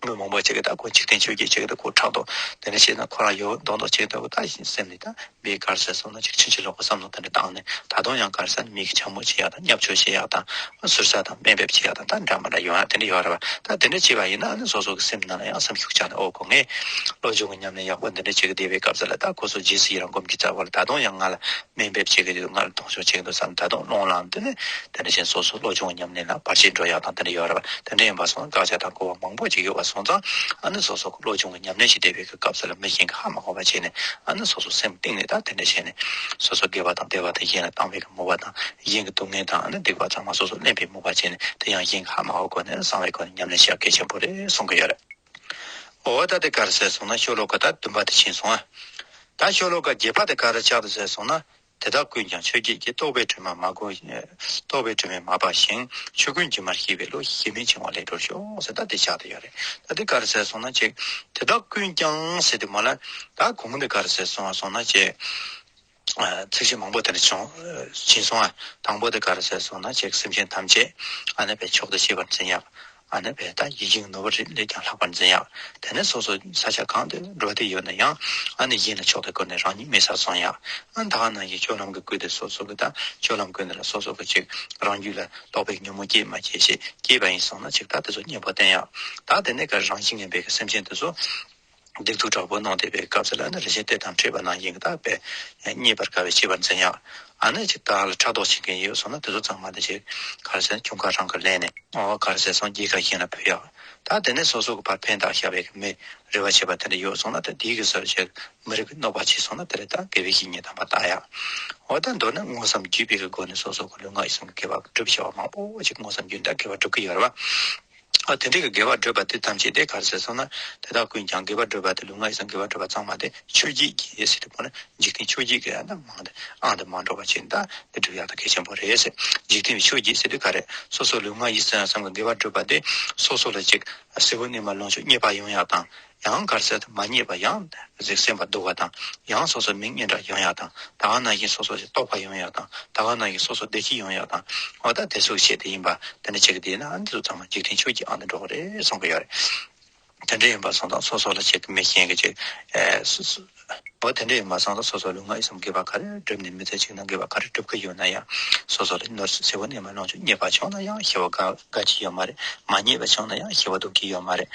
མི་མང་པོ་ཅིག་གི་ད་ཁོ་འཇིག་རྟེན་ཆོས་བརྒྱད་ཅིག་གི་ད་ཁོ་ཕྲག་དོག་དེ་འདྲ་བྱས་ན་ཁོ་རང་ཡོད་མདོག་མདོག་བྱེད་འདུག་ད་སེམས་ནི་ད་མི་ག་རེ་ཟེར་སོང་ན་ཅིག་ཕྱིན་ཅི་ལོག་གི་བསམ་བློ་དེ་འདྲ་བཏང་ནས། ད་དུང་ཡང་ག་རེ་ཟེར་ན་མི་གི་འཕྱ་སྨོད་བྱེད་ཡག་དང་བརྙས་བཅོས་བྱེད་ཡག་དང་། ཟུར་ཟ་དང་དམའ་འབེབས་བྱེད་ཡག་དང་ད་འདྲ་མི་འདྲ་ཡོང་ཡག་དེ་འདྲ་ཡོད་རེད་བ། ད་དེ་འདྲ་བྱས་པ་ཡིན་ན་ཨ་ནི་སོ་སོ་གི་སེམས་ནང་ལ་ཡང་སེམས་ཤུགས་ཆག་ནས། ཨོ་ཁོ་ངས་བློ་སྦྱོང་གི་ཉམས་ལེན་ཡག་པོ་འདི་འདྲ་བྱེད་ཀྱི་བསྡད་པའི་སྐབས་སུ་ལ་ད་ཁོ་ཚོ་རྗེས་སུ་ཡི་རང་སྒོམ་གྱི་རྩ་བ་ལ་ད་དུང་ཡང་ང་ལ་དམའ་འབེབས་བྱེད་ཀྱི་འདུག་ང་ལ་མཐོང་ཆུང་བྱེད་ཀྱི་འདུག་བསམ། ད་དུང་སློང་ལངས་དེ་ནས་དེ་འདྲ་བྱས་སོ་སོ་བློ་སྦྱོང་གི་ཉམས་ལེན་ལ་བར་ཆད་འགྲོ་ཡག་དང་དེ་འདྲ་ཡོད་རེད་བ། དེ་འདྲ་ཡིན་པ་སོང་ན་དཀའ་ཆ་དང་གོ་བ་མང་པོ་ཅིག་ཡོད་པ་སོང་ཙང་། ཨ་ནི་སོ་སོ་གི་བློ་སྦྱོང་གི་ཉམས་ལེན་བྱེད་བསྡད་པའི་སྐབས་སུ་ལ་མི་གཞན་གྱིས་ཧ་མ་གོ་བ་བྱས་ནས། ཨ་ནི་སོ་སོ་སེམས་གཏིང་ནས་ད་དེ་འདྲ་བྱས་ནས་སོ་སོ་དགེ་བ་དང་བདེ་བ་དང་གཞན་ལ་བཏང་བའི་གི་མོས་པ་དང་། གཞན་གྱི་སྡུག་བསྔལ་དང་ཨ་ནི་སྡིག་པ་ཚང་མ་སོ་སོ་ལེན་པའི་མོས་པ་བྱས་ནས། དེ་ཡང་གཞན་གྱིས་ཧ་མ་གོ་སྒོ་ནས་གསང་བའི་སྒོ་ནས་ཉམས་ལེན་བྱེད་ཡག་གལ་ཆེན་པོ་རེད་གསུང་གི་ཡོད་རེད། འོ་ད་དེ་ག་རེ་ཟེར་སོང་ན་ཤོ་ལོ་ཀ་ད་བདུན་པ་དེ་ཕྱིན་སོང་ཨ། ད་ཤོ་ལོ་ཀ་བརྒྱད་པ་དེ་ག་རེ་ཆགས་འདུག་ཟེར་སོང་ན། དེ་དག་ཀུན་ཀྱང་ཆོས་བརྒྱད་ཀྱིས། རྟོག་པའི་དྲི་མ་མ་གོས། རྟོག་པའི་དྲི་མས་མ་སྦགས་ཤིང་། ཆོས་ཀུན་སྒྱུ་མར་ཤེས་པའི་བློ། ཞེན་མེད་འཆིང་བ་ལས་གྲོལ་ཤོག་ཟེར། ད་དེ་ཆགས་བསྡད་ཡོད་རེད། ད་དེ་ག་རེ་ཟེར་སོང་ན་ཅིག་དེ་དག་ཀུན་ཀྱང་ཟེར་དུས་མ་ལ། ད་གོང་དེ་ག་རེ་ཟེར་སོང་སོང་ན་ཅིག་ཚིགས་བཅད་མང་པོ་དེ་འདྲ་བྱུང་། ཕྱིན་སོང་ཨ། དང་པོ་དེ་ག་རེ་ཟེར་སོང་ན་ཅིག་སེམས་ཅན་ཐམས་ཅད་ཨ་ནི་བས་མཆོག་ཏུ་གཤེགས་པར་འཛིན་ཡག་ཨ་ནི་བས་ད་ཡིད་བཞིན་ནོར་བུ་རེ་ལས་ཀྱང་ལྷག་པར་འཛིན་ཡག་དེ་ནས་སོ་སོ་ས་ཆ་གང་དུ་འགྲོ་བསྡད་ཡོད་ན་ཡང་། ཨ་ནི་གཞན་ལ་མཆོག་ཏུ་བཀུར་ནས་རང་ཉིད་མེད་སར་སོང་ཡག་ཨ་ནི་ད་ག་ནང་བཞིན་སྤྱོད་ལམ་གྱི་བཀོད་དེ་སོ་སོ་གི་ད་སྤྱོད་ལམ་བཀོད་ནས་ལ་སོ་སོ་གི་ཅིག་རང་རྒྱུད་ལ་རྟོག་པའི་ཉོན་མོངས་སྐྱེས་མ་སྐྱེས་ཞེས། སྐྱེས་པ་ཡིན་སོང་ན་ཅིག་ད་དེ་ཚོ་གཉེན་པོ་བསྟེན་ཡག་ད་དེ་ནས་ཀ་རང་བཞིན་ངན་པའི་གི་སེམས་ཅན་དེ་ཚོ་སྡིག་སྡུག་དྲག་པོ་གནང་བསྡད་པའི་སྐབས་སུ་ལ་ནི་རེ་ཞིག་དེ་དང་འཕྲད་པ་ནང་བཞིན་གྱི་ད་བས་རྙེད་པར་དཀའ་བས་གཅེས་པར་འཛིན་ཡག་ཨ་ནི་ཅིག་བདག་ལ་ཕྲག་དོག་བྱེད་མཁན་ཡོད་སོང་ན་དེ་ཚོ་ཚང་མ་དེ་ཅིག་ག་རེ་ཟེར་ན་གྱོང་ཁ་རང་གིས་ལེན་ནས། ཨོ་ག་རེ་ཟེར་སོང་རྒྱལ་ཁ་གཞན་ལ་ཕུལ་ཡག་ད་དེ་ནས་སོ་སོ་གི་ཕར་ཕན་བཏགས་བཞག་པའི་གི་མི་རེ་བ་བྱེད་པ་དེ་འདྲ་ཡོད་སོང་ན། ད་དེའི་གི་སར་ཅིག་མི་རེ་གིས་གནོད་པ་བྱས་སོང་ན་དེ་ལ་ད་དགེ་བའི་བཤེས་གཉེན་དམ་པ་བལྟ་ཡག་ཨོ་ད་མདོར་ན་མངོན་སུམ་བརྒྱུད་པའི་གི་སྒོ་ནས་སོ་སོ་གི་ལུས་ངག་ཡིད་གསུམ་གྱི་དགེ་བ་སྒྲུབ་བྱ་བ་མང་པོ་ཅིག་མངོན་སུམ་བརྒྱུད་ད་དགེ་བ་སྒྲུབ་ཀྱི་ཡོད་རེད་བ། ཨ་དེ་འདྲའི་གི་དགེ་བ་བསྒྲུབས་པ་དེ་ཐམས་ཅད་དེ་ག་རེ་ཟེར་སོང་ན། དེ་དག་ཀུན་ཀྱང་དགེ་བ་བསྒྲུབས་པ་དེ་ལུས་ངག་ཡིད་གསུམ་དགེ་བ་བསྒྲུབས་པ་ཚང་མ་དེ་ཆོས་བརྒྱད་ཀྱི་ཟེར་དུས་པོ་ན་འཇིག་རྟེན་ཆོས་བརྒྱད་ཀྱི་ཨ་ན་མང་དུ་ཨང་དུ་མ་འགྲོ་བ་ཅན་ད་དེ་སྒྲུབ་ཡག་ད་གལ་ཆེན་པོ་རེད་ཟེར། འཇིག་རྟེན་པའི་ཆོས་བརྒྱད་ཟེར་དུས་ག་རེ། སོ་སོ་ལུས་ངག་ཡིད་གསུམ་གསུམ་གི་དགེ་བ་བསྒྲུབས་པ་དེ་སོ་སོ་ལ་ཅིག་ཟེར་བ་ནས་མ་ལོངས་སྤྱོད་རྙེད་པ་ཡོང་ཡག་དང་། ཡང་ག་རེ་ཟེར་ན་མ་རྙེད་པ་ཡང་གཟིགས་སེམས་པ་སྡུག་པ་དང་། ཡང་སོ་སོ་མིག་སྙན་གྲགས་ཡོང་ཡག་དང་། ད་ག་ནང་བཞིན་སོ་སོ་ཞིག་རྟོགས་པ་ཡོང་ཡག་དང་། ད་ག་ནང་བཞིན་སོ་སོ་བདེ་སྐྱིད་ཡོང་ཡག་དང་། འོ་ད་དེ་ཚོ་གི་ཆེད་དུ་ཡིན་པ་དེ་འདྲ་བྱེད་ཀྱི་དེ་ན་ཨ་ནི་ཚོ་ཚང་མ་འཇིག་རྟེན་ཆོས་ཀྱི་ཨང་དུ་འགྲོ་གི་རེད་གསུང་གི་ཡོད་རེད། དེ་འདྲ་ཡིན་པ་སོང་ཙང་སོ་སོ་ལ་ཆེད་དུ་མི་གཞན་གྱི་ཆེད་ཨེ་སོ་སོ། འོ་དེ་འདྲ་ཡིན་པ་སོང་ཙང་སོ་སོ་ལུས་ངག་ཡིད་གསུམ་དགེ་བ་ག་རེ་བསྒྲུབས་ནས་མི་ཚེ་གཅིག་ནང་དགེ་བ་ག་རེ་བསྒྲུབ་ཀྱི་ཡོད་ན་ཡང་། སོ་སོ་ལ་ནོར་ཟེར་བ་ནས་མ་ལོངས་སྤྱོད་རྙེད་པ་བྱུང་ན་ཡང་ཞེ་བ་དགའ་དགའ་གི་ཡོད་མ་རེད། མ་རྙེད་པ་བྱུང་ན་ཡང་ཞེ་བ་སྡུག་གི་ཡོད་མ་རེད།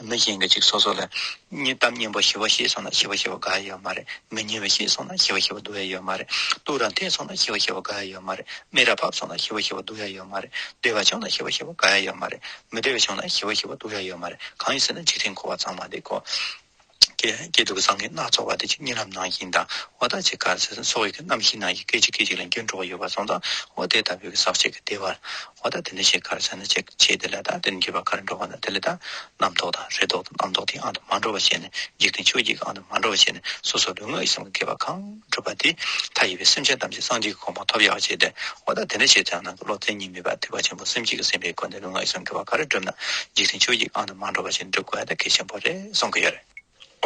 མི་གཞན་གྱི་ཅིག་སོ་སོ་ལ་གཏམ་སྙན་པོ་ཞེ་པོ་བཤད་སོང་ན་ཞེ་པོ་ཞེ་པོ་དགའ་ཡ་ཡོད་མ་རེད། མི་སྙན་པོ་བཤད་སོང་ན་ཞེ་པོ་ཞེ་པོ་སྡུག་ཡ་ཡོད་མ་རེད། ལྟོ་ར་འཐེན་སོང་ན་ཞེ་པོ་ཞེ་པོ་དགའ་ཡ་ཡོད་མ་རེད། མི་ར་ཕབ་སོང་ན་ཞེ་པོ་ཞེ་པོ་སྡུག་ཡ་ཡོད་མ་རེད། བདེ་བ་བྱུང་ན་ཞེ་པོ་ཞེ་པོ་དགའ་ཡ་ཡོད་མ་རེད། མི་བདེ་བ་བྱུང་ན་ཞེ་པོ་ཞེ་པོ་སྡུག་ཡ་ཡོད་མ་རེད། གང་ཡིན་ཟེར་ན་འཇིག་རྟེན་འཁོར་བ་ཚང་མ་དེ་ཁོ། སྐྱེ་སྐྱེ་སྡུག་བསམ་ངན་སྣ་ཚོགས་པ་དེ་ཅིག་རྨི་ལམ་ནང་བཞིན་དང་། འོ་ད་ཅིག་ག་རེ་ཟེར་ན་སོ་སོ་གི་རྣམ་ཤེས་ནང་བཞིན་སྐད་ཅིག་སྐད་ཅིག་ལ་འགྱུར་འགྲོ་གི་ཡོད་པ་སོང་ཙང་། འོ་དེ་ལྟ་བུའི་གི་ཟག་བཅས་ཀྱི་བདེ་བ། འོ་ད་དེ་འདྲ་ཞིག་ག་རེ་ཟེར་ན་ཅིག་བྱས་དེ་ལ་ད་དེ་འགྱུར་བ་ག་རེ་འགྲོ་ག་ན་དེ་ལ་ད་རྣམ་རྟོག་དང་རེ་དོགས་དང་རྣམ་རྟོག་དེ་ཨང་དུ་མ་འགྲོ་བ་བྱས་ནས་འཇིག་རྟེན་ཆོས་བརྒྱད་ཀྱི་ཨང་དུ་མ་འགྲོ་བ་བྱས་ནས་སོ་སོ་ལུས་ངག་ཡིད་གསུམ་གྱི་དགེ་བ་གང་བསྒྲུབས་པ་དེ་མཐའ་ཡས་པའི་སེམས་ཅན་ཐམས་ཅད་སངས་རྒྱས་ཀྱི་གོ་འཕང་ཐོབ་ཡག་བྱས་ཏེ། འོ་ད་དེ་འདྲ་བྱས་ཙང་ན་བློ་བཙན་གཉིས་མེད་པ་ཐེག་པ་ཆེན་པོ་སེམས་བསྐྱེད་ཀྱི་སེམས་དཔའི་སྒོ་ནས་ལུས་ངག་ཡིད་གསུམ་གྱི་དགེ་བ་ག་རེ་བསྒྲུབས་ན་འཇིག་རྟེན་ཆོས་བརྒྱད་ཀྱི་ཨང་དུ་མ་འགྲོ་བ་ཞིག་འགྲུབ་དགོས་ཡ་ད་གལ་ཆེན་པོ་རེད་གསུང་གི་ཡོད་རེད།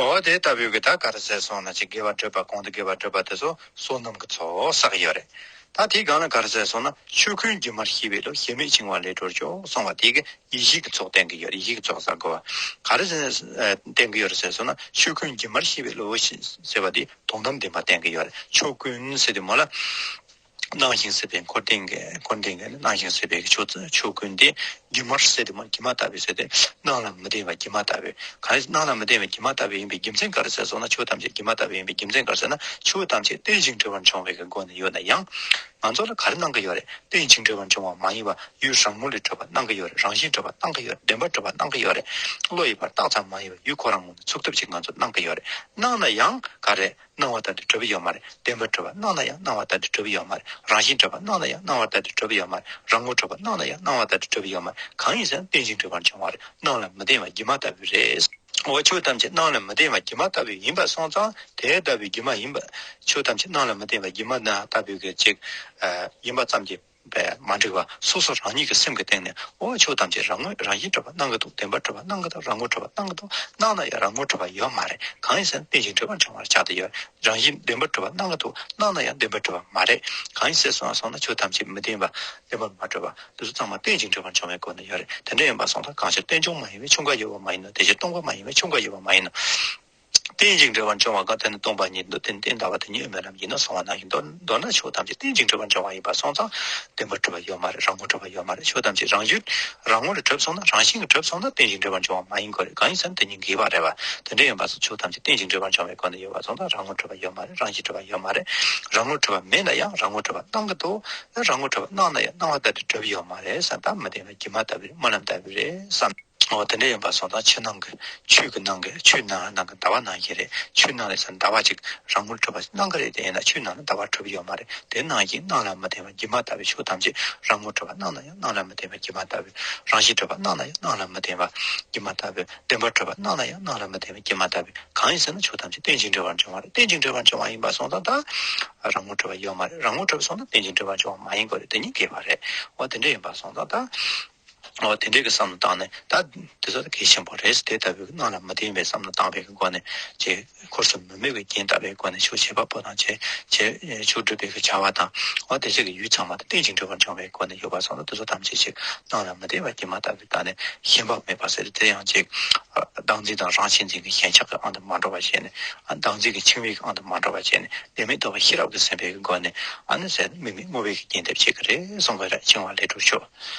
འོ་དེ་ལྟ་བུའི་གི་ད་ག་རེ་ཟེར་སོང་ན་ཅིག་དགེ་བ་བསྒྲུབས་པ་གོང་དུ་དགེ་བ་བསྒྲུབས་པ་དེ་ཚོ་བསོད་ནམས་ཀྱི་ཚོགས་བསགས་ཡོད་རེད། ད་དེའི་སྒང་ལ་ག་རེ་ཟེར་སོང་ན་ཆོས་ཀུན་སྒྱུ་མར་ཤེས་པའི་བློ། ཞེན་མེད་འཆིང་བ་ལས་གྲོལ་ཤོག་གསུངས་པ་དེ་གི་ཡེ་ཤེས་ཀྱི་ཚོགས་བསྟན་གྱི་ཡོད་རེད། ཡེ་ཤེས་ཀྱི་ཚོགས་བསགས་དགོས་པ་ག་རེ་ཟེར་ན་བསྟན་གྱི་ཡོད་རེད་ཟེར་སོང་ན། ཆོས་ཀུན་སྒྱུ་མར་ཤེས་པའི་བློ་ཞེས་ཟེར་བ་དེ་དོན་དམ་བདེན་པ་བསྟན་གྱི་ཡོད་རེད། ཆོས་ཀུན་ཟེར་དུས་མོ་ལ། སྣང་ཞིང་སྲིད་པའི་འཁོར་འདས་ཀྱི་འཁོར་འདས་ཀྱི་སྣང་ཞིང་སྲིད་པའི་ཆོས་ཆོས་ཀུན་ཏེ། སྒྱུ་མར་ཟད་དེ་མ་སྒྱུ་མ་ལྟ་བུའི་ཟད་དེ། སྣང་ལ་མི་ལྡན་པ་སྒྱུ་མ་ལྟ་བུའི། གང་ཡིན་སྣང་ལ་མི་ལྡན་པ་སྒྱུ་མ་ལྟ་བུའི་ཡིན་པའི་རྒྱུ་མཚན་ག་རེ་ཟེར་སོང་ན། ཆོས་ཐམས་ཅད་སྒྱུ་མ་ལྟ་བུའི་ཡིན་པའི་རྒྱུ་མཚན་ག་རེ་ཟེར་ན། ཆོས་ཐམས་ཅད་རྟེན་ཅིང་འབྲེལ་བར་འབྱུང་བའི་སྒོ་ནས་ཡོད་ན་ཡང་། ང་ཚོ་ལ་ག་རེ་སྣང་གི་ཡོད་རེད། རྟེན་ཅིང་འབྲེལ་བར་འབྱུང་བ་མ་ཡིན་པ། ཡུལ་རང་ངོ་ལས་གྲུབ་པ་སྣང་གི་ཡོད་རེད། རང་བཞིན་གྲུབ་པ་སྣང་གི་ཡོད་རེད། བདེན་པར་གྲུབ་པ་སྣང་གི་ཡོད་རེད། བློ་ཡིས་པར་བརྟགས་ཙམ་མ་ཡིན་པ། ཡུལ་ཁོ་རང་ངོས་ནས་ཚུགས་ཐུབ་ཅིག་ང་ཚོ་སྣང་གི་ཡོད་རེད། སྣང་ན་ཡང་ག་རེ། སྣང་བ་ལྟར་དུ་གྲུབ་ཡོད་མ་རེད། བདེན་པར་གྲུབ་པ་སྣང་ན་ཡང་སྣང་བ་ལྟར་དུ་གྲུབ་ཡོད་མ་རེད། རང་བཞིན་གྲུབ་པ་སྣང་ན་ཡང་སྣང་བ་ལྟར་དུ་གྲུབ་ཡོད་མ་རེད། རང་ངོ་གྲུབ་པ་སྣང་ན་ཡང་སྣང་བ་ལྟར་དུ་གྲུབ་ཡོད་མ་རེད། གང་ཡིན་ཟེར་ན་རྟེན་ཅིང་འབྲེལ་བར་འབྱུང་བ་རེད། སྣང་ལ་མི་ལྡན་པ་སྒྱུ་མ་ལྟ་བུ་རེད། འོ་ཆོས་ཐམས་ཅད་སྣང་ལ་མི་ལྡན་པ་སྒྱུ་མ་ལྟ་བུ་ཡིན་པ་སོང་ཙང་དེ་ལྟ་བུའི་སྒྱུ་མ་ཡིན་པ། ཆོས་ཐམས་ཅད་སྣང་ལ་མི་ལྡན་པ་སྒྱུ་མ་ལྟ་བུའི་གི་ཅིག་ཡིན་པ་ཙམ་གྱིས་པས་མ་འགྲིག་པ། སོ་སོ་རང་ཉིད་ཀྱི་སེམས་ཀྱི་སྟེང་ནས་འོ་ཆོས་ཐམས་ཅད་རང་ངོས་རང་བཞིན་གྲུབ་པ་སྣང་གི་འདུག་བདེན་པར་གྲུབ་པ་སྣང་གི་འདུག་རང་ངོས་གྲུབ་པ་སྣང་གི་འདུག་སྣང་ན་ཡང་རང་ངོས་གྲུབ་པ་ཡོད་མ་རེད། གང་ཡིན་ཟེར་ན་རྟེན་ཅིང་འབྲེལ་བར་འབྱུང་བར་བྱ་དེ་ཡོད། རང་བཞིན་བདེན་པར་གྲུབ་པ་སྣང་གི་འདུག་སྣང་ན་ཡང་བདེན་པར་གྲུབ་པ་མ་རེད། གང་ཡིན་ཟེར་སོང་སོང་ན་ཆོས་ཐམས་ཅད་མི་བདེན་པ་བདེན་པར་མ་གྲུབ་པ་དེ་ཚོ་ཚང་མ་རྟེན་ཅིང་འབྲེལ་བར་འབྱུང་བའི་སྒོ་ནས་ཡོད་རེད། དེ་འདྲ་ཡིན་པ་སོང་ཙང་གང་ཕྱིར་རྟེན་འབྱུང་མ་ཡིན་པའི་ཆོས་འགའ་ཡོད་པ་མ་ཡིན་ནོ། དེ་ཕྱིར་སྟོང་པ་མ་ཡིན་པའི་ཆོས་འགའ་ཡོད་པ་མ་ཡིན་ནོ། རྟེན་ཅིང་འབྲེལ་བར་འབྱུང་བ་གང་དེ་ནི་སྟོང་པ་ཉིད་དོ། དེ་ནི་རྟེན་ཟླ་བ་དེ་ཉིད་དབུ་མའི་ལམ་ཡིན་ནོ་གསུངས་པ་ནང་བཞིན་མདོར་མདོར་ན་ཆོས་ཐམས་ཅད་རྟེན་ཅིང་འབྲེལ་བར་འབྱུང་བ་ཡིན་པ་སོང་ཙང་བདེན་པར་གྲུབ་པ་ཡོད་མ་རེད། རང་ངོས་གྲུབ་པ་ཡོད་མ་རེད། ཆོས་ཐམས་ཅད་རང་ཡུལ་རང་ངོས་ལ་གྲུབ་སོང་ན་རང་བཞིན་གྱིས་གྲུབ་སོང་ན་རྟེན་ཅིང་འབྲེལ་བར་འབྱུང་བ་མ་ཡིན་དགོས་རེད། གང་ཡིན་ཟེར་ན་དེ་གཉིས་འགལ་བ་རེད་པ། དེ་འདྲ་ཡིན་པ་སོང་ཆོས་ཐམས་ཅད་རྟེན་ཅིང་འབྲེལ་བར་འབྱུང་བའི་སྒོ་ནས་ཡོད་པ་སོང་ཙང་རང་ངོས་གྲུབ་པ་ཡོད་མ་རེད། རང་བཞིན་གྲུབ་པ་ཡོད་མ་རེད། རང་ངོས་གྲུབ་པ་མེད་ན་ཡང་རང་ངོས་གྲུབ་པ་སྣང་གི་འདུག་རང་ངོས་གྲུབ་པ་སྣང་ན་ཡང་སྣང་བ་ལྟར་དུ་གྲུབ་ཡོད་མ་རེད་བསམ། ད་མི་བདེན་པའི་སྒྱུ་མ་ལྟ་བུ་རེད། རྨི་ལམ་ལྟ་བུ་རེད་བསམ། འོ་དེ་འདྲ་ཡིན་པ་སོང་ཙང་ཕྱི་ནང་གི་ཆོས་ཀྱི་ནང་གི་ཆོས་ནང་ནང་གི་ཟླ་བ་ནང་བཞིན་རེད། ཆོས་ནང་ལ་ཟེར་ཟླ་བ་ཅིག་རང་ངོས་གྲུབ་པ་སྣང་གི་རེད། དེ་ཡིན་ན་ཆོས་ནང་ལ་ཟླ་བ་གྲུབ་ཡོད་མ་རེད། དེ་ནང་བཞིན་སྣང་ལ་མི་ལྡན་པ་སྒྱུ་མ་ལྟ་བུའི་ཆོས་ཐམས་ཅད་རང་ངོས་གྲུབ་པ་སྣང་ན་ཡང་སྣང་ལ་མི་ལྡན་པ་སྒྱུ་མ་ལྟ་བུའི། རང་བཞིན་གྲུབ་པ་སྣང་ན་ཡང་སྣང་ལ་མི་ལྡན་པ་སྒྱུ་མ་ལྟ་བུའི། བདེན་པར་གྲུབ་པ་སྣང་ན་ཡང་སྣང་ལ་མི་ལྡན་པ་སྒྱུ་མ་ལྟ་བུའི། གང་ཡིན་ཟེར་ན་ཆོས་ཐམས་ཅད་རྟེན་ཅིང་འབྲེལ་བར་འབྱུང་བ་རེད། རྟེན་ཅིང་འབྲེལ་བར་འབྱུང་བ་ཡིན་པ་སོང་ཙང་ད་རང་ངོས་གྲུབ་པ་ཡོད་མ་རེད། རང་ངོས་གྲུབ་སོང་ན་རྟེན་ཅིང་འབྲེལ་བར་འབྱུང་བ་མ་ཡིན་དགོས་རེད། དེ་གཉིས་འགལ་བ་རེད། འོ་དེ་འདྲ་ཡིན་པ་སོང་ཙང་ད། འོ་དེ་འདྲའི་གི་བསམ་བློ་བཏང་ནས་ད་དེ་ཚོ་ད་གལ་ཆེན་པོ་རེད། དེ་ལྟ་བུའི་སྣང་ལ་མི་ལྡན་པའི་བསམ་བློ་བཏང་བའི་གི་སྒོ་ནས་ཅེས་འཁོར་གསུམ་མི་དམིགས་པའི་རྐྱེན་བཏབ་པའི་སྒོ་ནས་ཆོས་བྱེད་པ་པོ་དང་བྱེད་བྱེད་ཆོས་སྒྲུབ་པའི་གི་བྱ་བ་དང་། འོ་དེ་ཚོ་གི་ཡུལ་ཚང་མ་དེ་རྟེན་ཅིང་འབྲེལ་བར་འབྱུང་བའི་སྒོ་ནས་ཡོད་པ་སོང་ན་དེ་ཚོ་ཐམས་ཅད་ཅིག་སྣང་ལ་མི་ལྡན་པ་སྒྱུ་མ་ལྟ་བུའི་སྟེང་ནས་ཞེན་པ་མེད་པ་ཟེར་དེ་ཡང་ཅིག་བདག་འཛིན་དང་རང་གཅེས་འཛིན་གྱི་ཞེན་ཆགས་ཀྱི་དབང་དུ་མ་འགྲོ་བ་བྱས་ནས། བདག་འཛིན་གྱི་འཆིང་བའི་དབང་དུ་མ་འགྲོ་བ་བྱས་ནས་བདེན་མེད་རྟོགས་པའི་ཤེས་རབ་ཀྱི་སེམས་དཔའི་གི་སྒོ་ནས་ཨ་ནི་ཟེར་དམིགས་མེད་བསྔོ་བའི་གི་རྐྱེན་འདེབས་བྱེད་ཀྱི་རེད་གསུང་གི་རེད། འཆིང་བ་ལས་གྲོལ་ཤོག་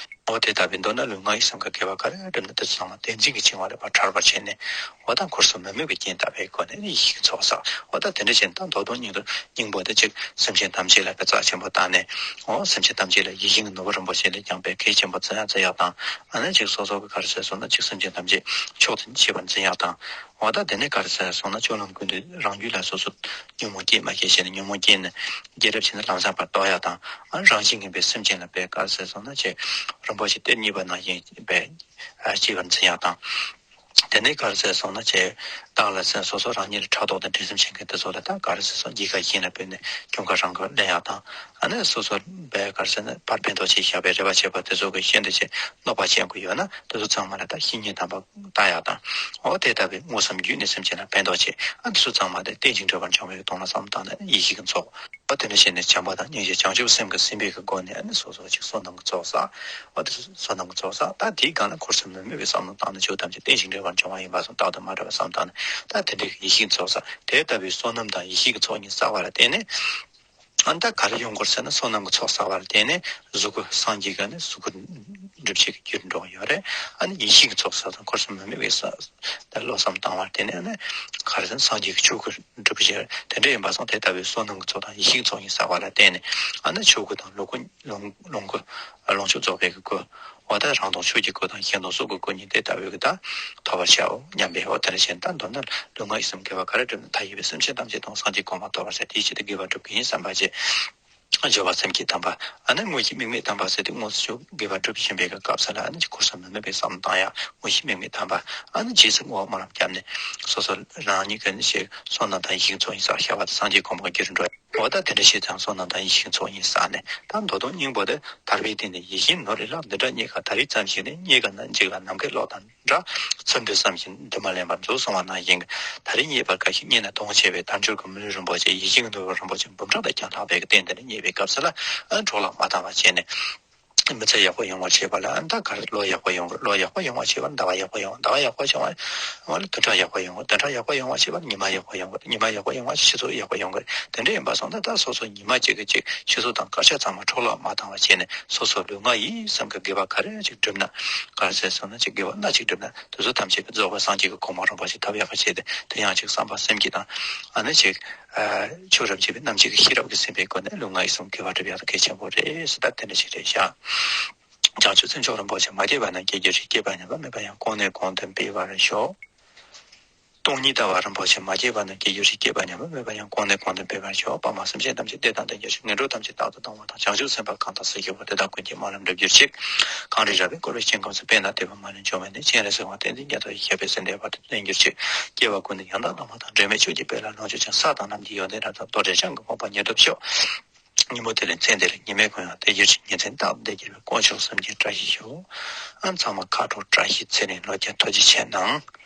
འོ་དེ་ལྟ་བུའི་མདོར་ན་ལུས་ངག་ཡིད་གསུམ་གྱི་དགེ་བ་ག་རེ་བསྒྲུབས་ན་དེ་ཚོ་ཚང་མ་བདེན་འཛིན་གྱི་འཆིང་བ་ལས་ཕར་ཐར་བར་བྱས་ནས། འོ་ད་འཁོར་གསུམ་མི་དམིགས་པའི་རྐྱེན་བཏབ་པའི་སྒོ་ནས་ནི་ཡེ་ཤེས་ཀྱི་ཚོགས་བསགས། འོ་ད་དེ་འདྲ་བྱས་ནས་ད་མདོ་དོན་སྙིང་པོ་སྙིང་པོ་དེ་ཅིག་སེམས་ཅན་ཐམས་ཅད་ལ་དཔེ་རྩ་ཆེན་པོ་བཏང་ནས། འོ་སེམས་ཅན་ཐམས་ཅད་ལ་ཡིད་བཞིན་གྱི་ནོར་བུ་རིན་པོ་ཆེ་ལས་ཀྱང་དཔེ་གལ་ཆེན་པོ་བརྩི་ཡག་བརྩི་ཡག་དང་། ཨ་ནི་ཅིག་སོ་སོ་གི་ག་རེ་ཟེར་སོང་ན་ཅིག་སེམས་ཅན་ཐམས་ཅད་མཆོག་ཏུ་མཆིས་པར་འཛིན་ཡག་དང་། འོ་ད་དེ་ནས་ག་རེ་ཟེར་སོང་ན་སྤྱོད་ལམ་ཀུན་ཏུ་རང་རྒྱུད་ལ་སོ་སོ་ཉོན་མོངས་སྐྱེས་མ་སྐྱེས་བྱས་ནས་ཉོན་མོངས་སྐྱེས་ནས་རྒྱས་གྲབས་བྱས་ནས་ལམ་སེང་ཕར་ལྡོག་ཡག་དང་། ཨ་རང་བཞིན་ངན་པའི་སེམས་ཅན་ལ་དཔེ་ག་རེ་ཟེར་སོང་ན་ཅིག་རིན་པོ་ཆེ་གཏེར་རྙེད་པ་ནང་བཞིན་དཔེ་སྐྱེས་པར་འཛིན་ཡག་དང་། དེ་ནས་ག་རེ་ཟེར་སོང་ན་ཅིག་བདག་ལ་སེམས་སོ་སོ་རང་ཉིད་ལ་ཕྲག་དོག་དང་འགྲན་སེམས་བྱེད་མཁན་དེ་ཚོ་ལ་ད་ག་རེ་ཟེར་སོང་། སྐྱེ་རྒ་གཞན་ལ་ཕན་ནས་སྐྱོན་ཁ་རང་གིས་ལེན་ཡག་དང་། ཨ་ནི་སོ་སོ་དཔེ་ག་རེ་ཟེར་ན་ཕར་ཕན་ཐོགས་ཆེ་བཞག་པའི་རེ་བ་བྱེད་པ་དེ་ཚོ་གི་ཤིན་ཏུ་ཅིག་གནོད་པ་བྱེད་དགོས་ཡོད་ན་དེ་ཚོ་ཚང་མ་ལ་ད་བཤེས་གཉེན་དམ་པ་ལྟ་ཡག་དང་། འོ་དེ་ལྟ་བུའི་མངོན་སུམ་བརྒྱུད་ནས་སེམས་ཅན་ལ་ཕན་ཐོགས་ཆེ། ཨ་དེ་ཚོ་ཚང་མ་དེ་རྟེན་ཅིང་འབྲེལ་བར་འབྱུང་བའི་དོན་ལ་བསམ་བཏང་ནས་ཡེ་ཤེས་ཀྱི་ཚོགས། འོ་དེ་འདྲ་བྱས་ནས་བྱམས་པ་དང་སྙིང་རྗེ་བྱང་ཆུབ་སེམས་ཀྱི་སེམས་དཔའི་གི་སྒོ་ནས་ཨ་ནི་སོ་སོ་ཅིག་བསོད་ནམས་ཀྱི་ཚོགས་བསགས། འོ་དེ་བསོད་ནམས་ཀྱི་ཚོགས་བསགས། ད་དེའི་སྒང་ལ་འཁོར་གསུམ་མི་དམིགས་པའི་བསམ་བློ་བཏང་ནས་ཆོས་ཐམས་ཅད་རྟེན་ཅིང་འབྲེལ་བར་འབྱུང་བ་ཡིན་པ་སོང་རྟག་ཏུ་མ་བྲལ་བ་བསམ་བཏང་ནས་ད་དེ་འདྲའི་ཡེ་ཤེས་ཀྱི་ཚོགས་བསགས། དེ་ལྟ་བུའི་བསོད་ནམས་དང་ཡེ་ཤེས་ཀྱི་ཚོགས་གཉིས་བསགས་པ་ལ་བརྟེན་ནས། ཨ་ནི་ད་ག་རེ་ཡོང་དགོས་ཟེར་ན་བསོད་ནམས་ཀྱི་ཚོགས་བསགས་པ་ལ་བརྟེན་ནས་གཟུགས་སྐུ་སངས་རྒྱས་ཀྱི་ནི་གཟུགས་སྐུ་འགྲུབ་བྱེད་ཀྱི་རྒྱུར་འགྲོ་གི་ཡོད་རེད། ཨ་ནི་ཡེ་ཤེས་ཀྱི་ཚོགས་བསགས་དང་འཁོར་གསུམ་མི་དམིགས་པའི་ས་ད་བློ་བསམ་བཏང་བར་བརྟེན་ནས་ཨ་ནི་ག་རེ་ཟེར་ན་སངས་རྒྱས་ཀྱི་ཆོས་སྐུ་འགྲུབ་བྱེད་དེ་འདྲ་ཡིན་པ་སོང་། དེ་ལྟ་བུའི་བསོད་ནམས་ཀྱི་ཚོགས་དང་ཡེ་ཤེས་ཀྱི་ཚོགས་གཉིས་བསགས་པ་ལ་བརྟེན་ནས་ཨ་ནི་ཆོས་སྐུ་དང་ལོངས་སྐུ་ལོངས་ལོངས་སྐུ་ལོངས་སྤྱོད་རྫོགས་པའི་གི་སྐུ། འོ་ད་རང་དང་ཆོས་ཀྱི་སྐུ་དང་གཞན་དང་གཟུགས་ཀྱི་སྐུ་གཉིས་དེ་ལྟ་བུའི་གི་ད་ཐོབ་པར་བྱའོ་སྙམ་པའི། འོ་དེ་འདྲ་བྱས་ནས་ད་མདོར་ན་ལུས་ངག་ཡིད་གསུམ་དགེ་བ་ག་རེ་བསྒྲུབས་ན་མཐའ་ཡས་པའི་སེམས་ཅན་ཐམས་ཅད་དང་སངས་རྒྱས་གོ་འཕང་ཐོབ་པར་བྱ། དེའི་ཆེད་དུ་དགེ་བ་སྒྲུབ་ཀྱི་ཡིན་བསམ་པ་བྱས། སྦྱོར་བ་སེམས་བསྐྱེད་དམ་པ། ཨ་ནི་དངོས་གཞི་དམིགས་མེད་དམ་པ་ཟེར་དུས་དངོས་སུ་སྦྱོར་དགེ་བ་སྒྲུབ་བཞིན་པའི་སྐབས་སུ་ལ་ཨ་ནི་འཁོར་གསུམ་མི་དམིགས་པའི་བསམ་བློ་བཏང་ཡག་དངོས་གཞི་དམིགས་མེད་དམ་པ། ཨ་ནི་རྗེས་སུ་བསྔོ་བ་སྨོན་ལམ་བརྒྱབ་ནས་སོ་སོ་རང་ཉིད་ཀྱི་ནི་ཞེས་བསོད་ནམས་དང་ཡེ་ཤེས་ཚོགས་གཉིས་བསགས་བྱ་བ་དེ་སངས་རྒྱས་གོ་འཕང་རྒྱུར་འགྲོ། འོ་ད་དེ་འདྲ་བྱས་ཙང་བསོད་ནམས་དང་ཡེ་ཤེས་ཚོགས་གཉིས་བསགས་ནས་ད་མདོ་དོན་སྙིང་པོ་དེ་དར་བའི་སྟེང་ནས་ཡིད་བཞིན་ནོར་ལས་ལྷག་འདི་འདྲ་རྙེད་དཀའ། ད་རེས་ཙམ་ཞིག་ནི་རྙེད་དཀའ་ན་འཇིག་ལ་ནམ་མཁའི་གློག་དང་འདྲ། ཚུར་འདུས་བསམ་བཞིན་འདུན་མ་ལེན་པར་མཛོད་གསུང་བ་ནང་བཞིན། ད་རེས་རྙེད་པར་དཀའ་ཞིང་རྙེད་ན་དོན་ཆེ་བའི་དལ་འབྱོར་གྱི་མི་ལུས་རིན་པོ་ཆེ་ཡིད་བཞིན་གྱི་ནོར་བུ་རིན་པོ་ཆེ་འབུམ་ཕྲག་དང་ཀྱང་ལྷག་པའི་རྟེན་འདི་ནི་རྙེད་པའི་སྐབས་སུ་ལ་འཕྲོ་བརླག་མ་བཏང་བ་བྱས་ནས། མི་ཚེ་ཡག་པོ་ཡོང་བ་བྱེད་པ་ལ་ཨ་ནི་ད་ག་རེ་ལོ་ཡག་པོ་ཡོང་དགོས། ལོ་ཡག་པོ་ཡོང་བ་བྱེད་པ་ལ་ཟླ་བ་ཡག་པོ་ཡོང་། ཟླ་བ་ཡག་པོ་བྱུང་བ་ལ་བདུན་ཕྲག་ཡག་པོ་ཡོང་དགོས། བདུན་ཕྲག་ཡག་པོ་ཡོང་བ་བྱེད་པ་ལ་ཉི་མ་ཡག་པོ་ཡོང་དགོས། ཉི་མ་ཡག་པོ་ཡོང་བ་ཕྱི་ཚོད་ཡག་པོ་ཡོང་དགོས། དེ་འདྲ་ཡིན་པ་སོང་ན་ད་སོ་སོ་ཉི་མ་གཅིག་གི་གཅིག་ཆུད་ཟོས་དང་དཀར་ཆག་ཚང་མ་འཕྲོ་བརླག་མ་བཏང་བ་བྱས་ནས་སོ་སོ་ལུས་ངག་ཡིད་གསུམ་གྱི་དགེ་བ་ག་རེ་ཅིག་བསྒྲུབས་ན། ག་རེ་ཟེར་སོང་ན་ཅིག་དགེ་བ་སྣ་གཅིག་བསྒྲུབས་ན་དེ་ཚོ་ཐམས་ཅད་ཀྱི་རྫོགས་པའི་སངས་རྒྱས་ཀྱི་གོ་འཕང་རིན་པོ་ཆེ་ཐོབ་ཡག་གི་ཆེད་དུ་དེ་ཡང་ཅིག་བསམ་པ་སེམས་བསྐྱེད་དང་ཨ་ནི་ཅིག་ཆོས་རབ་འབྱེད་པའི་རྣམ་འབྱེད་ཀྱི་ཤེས་རབ་ཀྱིས་ཟིན་པའི་སྒོ་ནས་ལུས་ངག་ཡིད་གསུམ་དགེ་བ་སྒྲུབ་ཡག་དེ་གལ་ཆེན་པོ་རེད་ཟེར། ད་དེ་འདྲ་ཞིག་རེད་ཤག་བྱང་ཆུབ་སེམས་མཆོག་རིན་པོ་ཆེ་མ་སྐྱེས་པ་རྣམས་སྐྱེ་གྱུར་ཅིག་སྐྱེས་པ་ཉམས་པ་མེད་པ་ཡང་གོང་ནས་གོང་དུ་འཕེལ་བར་ཤོག་སྟོང་ཉིད་ལྟ་བ་རིན་པོ་ཆེ་མ་སྐྱེས་པ་རྣམས་སྐྱེ་གྱུར་ཅིག་སྐྱེས་པ་ཉམས་པ་མེད་པ་ཡང་གོང་ནས་གོང་དུ་འཕེལ་བར་ཤོག་དཔའ་མ་སེམས་ཅན་ཐམས་ཅད་བདེ་དང་ལྡན་གྱུར་ཅིག་ངན་འགྲོ་ཐམས་ཅད་རྟག་ཏུ་སྟོངས་པ་དང་། བྱང་ཆུབ་སེམས་དཔའ་གང་དག་སྲིད་ཞིའི་འཁོར་དེ་དག་ཀུན་གྱི་དམའ་རིམ་འགྲུབ་གྱུར་ཅིག་གངས་རི་ར་བས་བསྐོར་བའི་ཞིང་ཁམས་སུ། དཔེར་ན་ལྟེ་བ་མ་ལུས་འཇོམས་པ་ནས། སྤྱན་རས་གཟིགས་དབང་བསྟན་འཛིན་རྒྱ་མཚོ་ཡི་ཞབས་པད་སྲིད་མཐའི་བར་དུ་བརྟན་གྱུར་ཅིག་སྐྱེ་བ་ཀུན་ཏུ་ཡང་དག་བླ་མ་དང་། འབྲལ་མེད་ཆོས་ཀྱི་དཔལ་ལ་ལོངས་སྤྱོད་ཅིང་། ས་དང་གནམ་གྱི་ཡོན་ཏན་རབ་རྫོགས། རྡོ་རྗེ་འཆང་གི་དགོངས་པ་ཉིད་རྟོགས་ཤོག་ཉིན་མོ་དེ་ལས་མཚན་དེ་ལ་ཉི་མའི་གུང་ཡང་བདེ་གྱུར་ཅིག་ཉིན་མཚན་རྟག་ཏུ་བདེ་གྱུར་པའི་དཀོན་མཆོག་གསུམ་གྱི་བཀྲ་ཤིས་ཤོག་ཨ་ཚང་མ་ཁ་དྲོ་བཀྲ་ཤིས་ཚེ་རིང་ལོ་བརྒྱ་ཐུགས་རྗེ་ཆེ་གནང་།